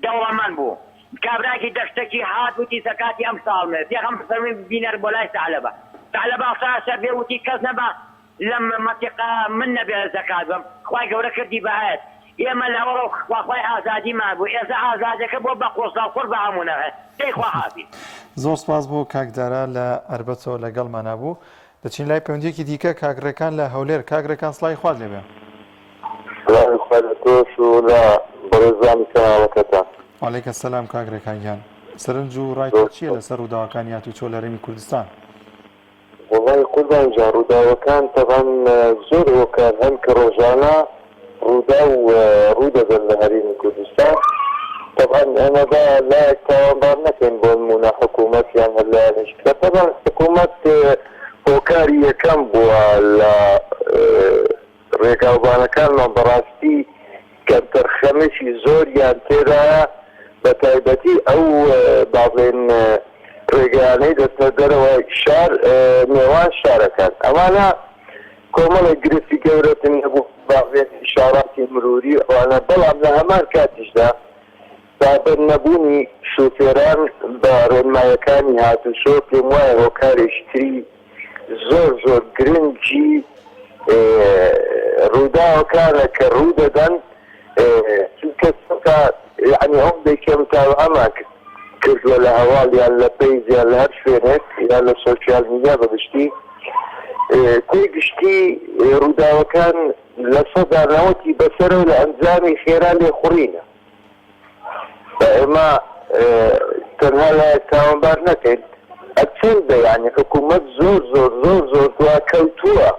دەوڵەمەند بوو کابراکی دەشتەکی هات وتی زەکاتی ئەم ساڵم هەیە پێغەمبەر فەرمووی بینەر بۆ لای سەعلەبە سەعلەبە هەڵسایە سەر پێ وتی کەس نەبا لەم مەنتیقە من نەبێ زەکات بەم خوای گەورە کردی بە ئایەت ئێمە لە ئەوەڵەو خوا خوای ئازادیمان بوو ئێستا ئازادیەکە بووە بە قۆساو قوڕ بە هەموو نەغێ دەی خوا حافیز.
زۆر سپاس بۆ کاک دارا لە ئەربەتەوە لەگەڵمانا بوو. دەچین لای پەیوەندیەکی دیکە کاک ڕێکان لە هەولێر. کاک ڕێکان سڵاوی خوات لێبێ.
سڵاوی خوا لە تۆش و لە بەڕێزانی کەناڵەکەتان.
وعلیک السلام کاک ڕێکان گیان. سەرنج و ڕای تۆ چیە لەسەر ڕووداوەکانی هاتوچۆ لە هەرێمی کوردستان؟
وەڵای قوربان گیان ڕووداوەکان تەبعەن زۆر هۆکار هەن کە ڕۆژانە ڕووداو ڕوودەدەن لە هەرێمی کوردستان تەبعەن ئێمە با لایەک تاوانبار نەکەین بۆ نموونە حکوومەت یان هەر لایەنێکی تر تەبعەن حکوومەت هۆکاری یەکەم بووە لە ڕێگاوبانەکانمان بەڕاستی کەمتەرخەمێکی زۆریان تێدایە بەتایبەتی ئەو با بڵێین ڕێگایانەی دەچنە دەرەوەی شار نێوان شارەکان ئەمانە کۆمەڵێک گرفتی گەورەتن هەبوو با بڵێن ئیشاراتی مروری ئەوانە بەڵام لە هەمان کاتیشدا پابەند نەبوونی شوفێران بە ڕێنمایەکانی هاتوچۆ پێم وایە هۆکارێکی تری زۆر زۆر گرنگی ڕووداوەکانە کە ڕوودەدەن چونکە چونکە یعنی ئەوەندەی کە متابعەمان کردووە لە هەواڵ یان لە پەیج یان لە هەر شوێنێک یان لە سۆشیال میدیا بە گشتی کۆی گشتی ڕووداوەکان لە سەدا نەوەتی بەسەرەوە لە ئەنجامی خێرا لێخوڕینە. با ئێمە تەنها لایەک تاوانبار نەکەین هەرچەندە یانی حکوومەت زۆر زۆر زۆر زۆر دواکەوتووە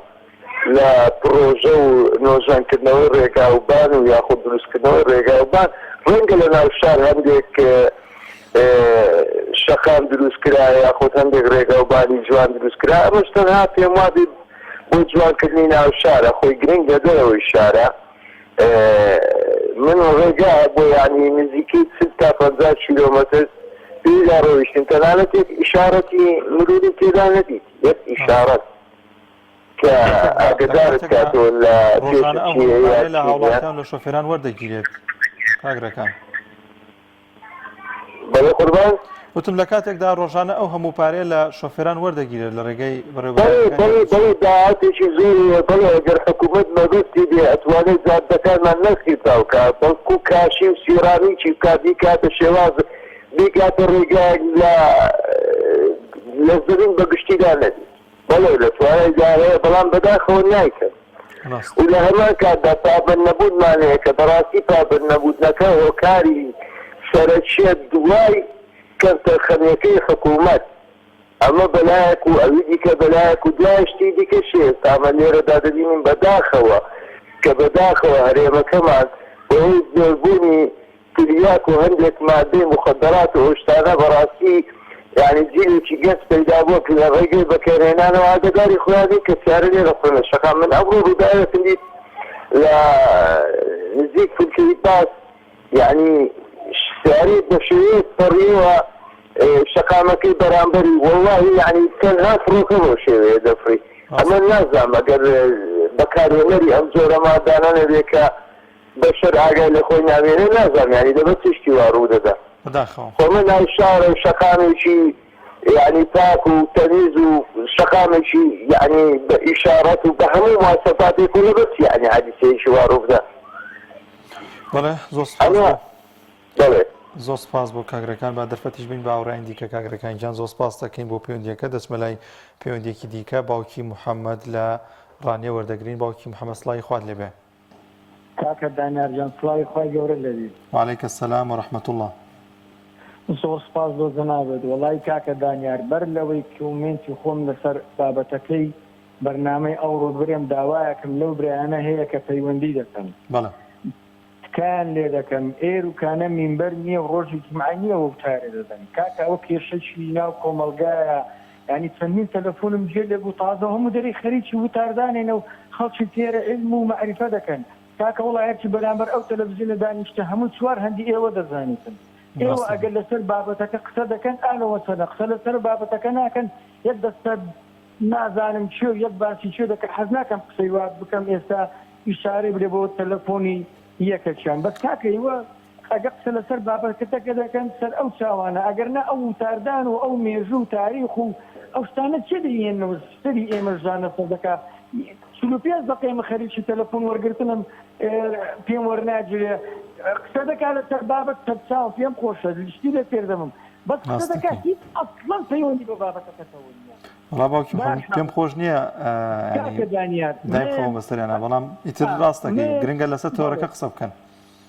لە پڕۆژە و نۆژەنکردنەوەی ڕێگاوبان و یاخود دروستکردنەوەی ڕێگاوبان ڕەنگە لە ناو شار هەندێک شەقام دروست کرا یاخود هەندێک ڕێگاوبانی جوان دروست کرا ئەمەش تەنها پێم وابێ بۆ جوانکردنی ناو شارە خۆی گرنگ لە دەرەوەی شارە من ڕێگا بۆ یانی نزیکەی 40 تا 50 کیلۆمەتر پێیدا ڕۆیشتین تەنانەت یەک ئیشارەتی مروری تێدا نەدیت یەک ئیشارەت کە ئاگدارت کاتەوە لە
ڕۆژانە ئەو پارەیە لە هاوڵاتیان لە شۆفێران وەردەگیرێت کاک ڕێکان.
بەڵێ قوربان.
وتم لە کاتێکدا ڕۆژانە ئەو هەموو پارەیە لە شۆفێران وەردەگیرێت لە ڕێگەی
بەڵێ
بەڕێوەبەرایەتیەکانی
بەڵێ
هاتوچۆ.
بەڵێ داهاتێکی زۆری هەیە بەڵێ ئەگەر حکوومەت مەبەستی بێ ئەتوانێ جادەکانمان نەک قیرتاو کا بەڵکو کاشی و سیرامیکی بکا بیکاتە شێواز بیکاتە ڕێگایەک لە لە زەمین بە گشتیدا نەبی بەڵێ لە توانایدا هەیە بەڵام بەداخەوە نایکەن
ڕاست.
و لە هەمان کاتدا پابەند نەبوونمان هەیە کە بەڕاستی پابەند نەبوونەکە هۆکاری سەرەکیە دوای کەمتەرخەمیەکەی حکوومەت ئەمە بەلایەک و ئەوی دیکە بەلایەک و دوای شتی دیکەش ئێستا ئەمە لێرەدا دەبینین بەداخەوە کە بەداخەوە هەرێمەکەمان بەهۆی زۆربوونی تلیاک و هەندێک مادەی موخەدەرات و ئەو شتانە بەڕاستی یانی جیلێکی گەنج پەیدا بووە کە لە ڕێگەی بەکارهێنانەوە ئاگەداری خۆیان نین کە سیارە لێ دەخۆن لە شەقام من ئەمڕۆ ڕووداوێکم دیت لە نزیک فولکەی پاس یانی سیارەیەک بە شێوەیەک پەڕیەوە شەقامەکەی بەرامبەری وەڵاهی یانی تەنها فڕۆکە بەو شێوەیە دەفڕی ئەمە نازانم ئەگەر بەکارهێنەری ئەم جۆرە مادانە نەبێ کە بەشەر ئاگای لە خۆی نامێنێ نازانم یانی لەبەر چ شتی وا ڕوو دەدا
بەداخەوە.
خۆ من ناو شارە و شەقامێکی یانی پاک و تەمیز و شەقامێکی یانی بە ئیشاڕەت و بە هەموو مواسەفاتێک و لەبەر چ یانی حادیسەیەکی وا ڕوو بدا
بەڵێ زۆر سپاس
ئەمە
بۆ
بەڵێ.
زۆر سپاس بۆ کاک ڕێکان با دەرفەتیش بین بە هاوڕێیانی دیکە کاک ڕێکان گیان زۆر سپاس دەکەین بۆ پەیوەندیەکە دەچمە لای پەیوەندیەکی دیکە باوکی محەممەد لە ڕانیە وەردەگرین باوکی محەممەد سڵاوی خوات لێبێ.
کاکە دانیار گیان سڵاوی خوای گەورەت لێبی.
وعلیک السلام و رحمە اللە.
زۆر سپاس بۆ جەنابت. وەڵایی کاکە دانیار بەر لەوەی کومێنتی خۆم لەسەر بابەتەکەی بەرنامەی ئەوڕۆ برێم داوایەکم لەو برایانە هەیە کە پەیوەندی دەکەن.
بەڵێ.
تکایان لێ دەکەم ئێر و کانە مینبەر نیە و ڕۆژی جومعە نیە وتارێ دەدەن کاکە ئەوە کێشەکی ناو کۆمەڵگایە یانی چەندین تەلەفونم گوێ لێ بوو تازە هەموو دەرێی خەریکی وتاردانێنە و خەڵکی فێرە عیلم و مەعریفە دەکەن کاکە وەڵا هەرچی بەرامبەر ئەو تەلەفزیونە دانیشتە هەموو چوار هەندی ئێوە دەزانیتن ئێوە ئەگەر لەسەر بابەتەکە قسە دەکەن ئالەوە چەنە قسە لەسەر بابەتەکە ناکەن یەک دەستە نازانم کێ و یەک باسی کێ دەکەن حەز ناکەم قسەی وا بکەم ئێستا ئیشارەی بدە بۆ تەلەفۆنی یەکەکیان بەس کاکە ئیوە ئەگەر قسە لەسەر بابەتەکە دەکەن سەر ئەو چاوانە ئەگەر نا ئەو وتاردان و ئەو مێژوو و تاریخ و ئەو شتانە کێ دەیهێننەوە سەری ئێمەش ژانەسەر دەکا 45 دەقەی من خەریکی تەلەفۆن وەرگرتنم پێم وەرناگیرێ قسە دەکا لەسەر بابەت سەرچاو پێم خۆشە شتی لێ فێر دەبم بەس قسە دەکا هیچ ئەسڵەن پەیوەندی بە بابەتەکەتەوە نییە.
وەڵا باوکی خۆم پێم خۆش نییە دایم خەوم بەسەریانە بەڵام ئیتر ڕاستەکەی گرنگە لەسەر تۆرەکە قسە بکەن.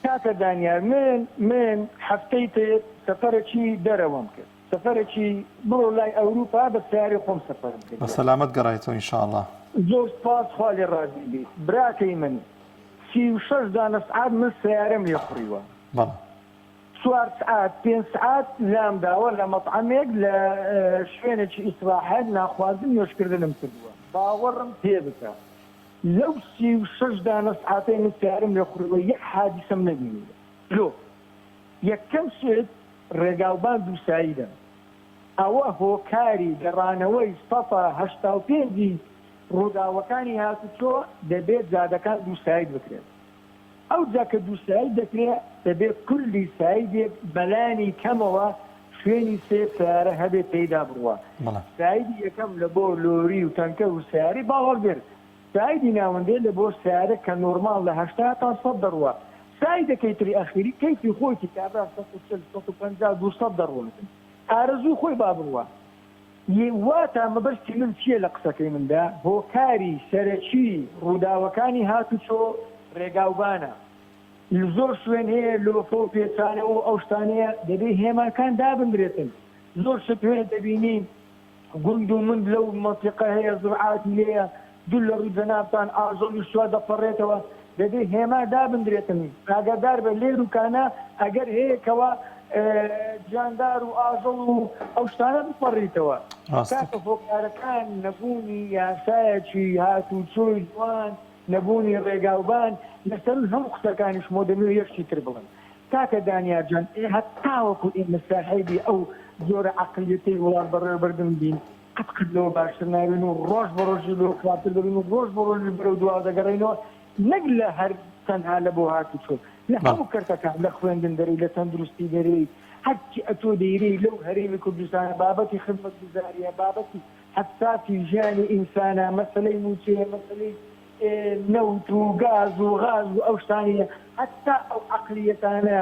کاکە دانیار من من هەفتەی تر سەفەرەکی دەرەوەم کرد سەفەرەکی بڕۆ لای ئەوروپا بە سەیارەی خۆم سەفەرم کرد.
بە سەلامەت گەڕایتەوە ان شاء اللە.
زۆر سوپاس خوا لێ ڕازی بیت براکەی من 36 دانە سعات من سەیارەم لێ خوڕیوە.
بەڵێ.
چوار سعات پێنج سعات لام داوە لە مەتعەمێک لە شوێنێکی ئیسراحەت نانخواردن نوێژکردنم کردووە باوەڕم پێ بکە لەو 36 دانە سعاتەی من سەیارەم لێ خوڕیوە یەک حادیسەم نەبینیوە لۆ یەکەم شت ڕێگاوبان دووسایدە ئەوە هۆکاری گەڕانەوەی سەتا 85 ی ڕووداوەکانی هاتوچۆ دەبێت جادەکان دووساید بکرێت. ئەوجا کە دوو ساید دەکرێ دەبێ کولی سایدێک بەلانی کەمەوە شوێنی سێ سەیارە هەبێ پێیدا بڕوا. سایدی یەکەم لە بۆ لۆری و تەنکەر و سەیارەی باڵهەڵگر. سایدی ناوەندێ لە بۆ سەیارە کە نۆرماڵ لە 80 تا سەد دەڕوا. سایدەکەی تری ئەخیری کەیفی خۆیتی کابرا 140، 150، 200 دەڕواتن. ئارەزووی خۆی با بڕوا. ی واتا مەبەستی من چیە لە قسەکەی مندا هۆکاری سەرەکی ڕووداوەکانی هاتوچۆ ڕێگاوبانە زۆر شوێن هەیە لۆفە و پێچانەوە و ئەو شتانەیە دەبێ هێماکان دابندرێتن زۆر شت هەیە دەبینی گوند و مند لەو مەنتیقە هەیە زوڕعاتی لێیە دوور لە ڕووی جەنابتان ئاژەڵیش وا دەپەڕێتەوە دەبێ هێما دابندرێتن ئاگادار بە لێروکانە ئەگەر هەیە کەوا گیاندار و ئاژەڵ و ئەو شتانە بپەڕیتەوە کاکە هۆکارەکان نەبوونی یاسایەکی هاتوچۆی جوان نەبوونی ڕێگاوبان لەسەرووی هەموو قسەکانیشمەوە دەمەوێت یەک شتی تر بڵێم کاکە دانیار جان ئێ هەتاوەکو ئێمە ساحێبی ئەو جۆرە عەقڵیەتەی وڵات بەڕێوەبردن بین قەت قەت لەوە باشتر نابین و ڕۆژ بە ڕۆژی لەوە خراپتر دەبین و ڕۆژ بە ڕۆژی بەرەو دواوە دەگەڕێینەوە نەک لە هەر تەنها لە بۆ هاتوچۆ. لە هەموو کەرتەکان لە خوێندن دەرێی لە تەندروستی دەرێی هەرچی ئەتۆ دەیرێی لەو هەرێمی کوردستانە بابەتی خزمەتگوزاریە بابەتی حەساسی ژیانی ئینسانە مەسەلەی موچەیە مەسەلەی نەوت و گاز و غاز و ئەو شتانەیە هەتا ئەو عەقلیەتانە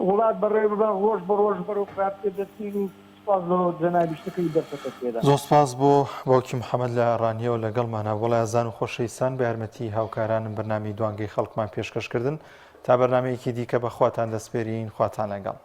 وڵات بەڕێوە ببەن ڕۆژ بە ڕۆژ بەرەو خراپتر دەچین و سوپاس بۆ جەنابی شتەکەی دەرفەتەت پێدا.
زۆر سوپاس بۆ باوکی محەمەد لە ڕانیەوە لەگەڵمانە. بەڵێ ئازیزان و خۆشەویستان بە یارمەتی هاوکارانم بەرنامەی دوانگەی خەڵکمان پێشکەش کردن. تا بەرنامەیەکی دیکە بە خواتان دەسپێرین خواتان لەگەڵ.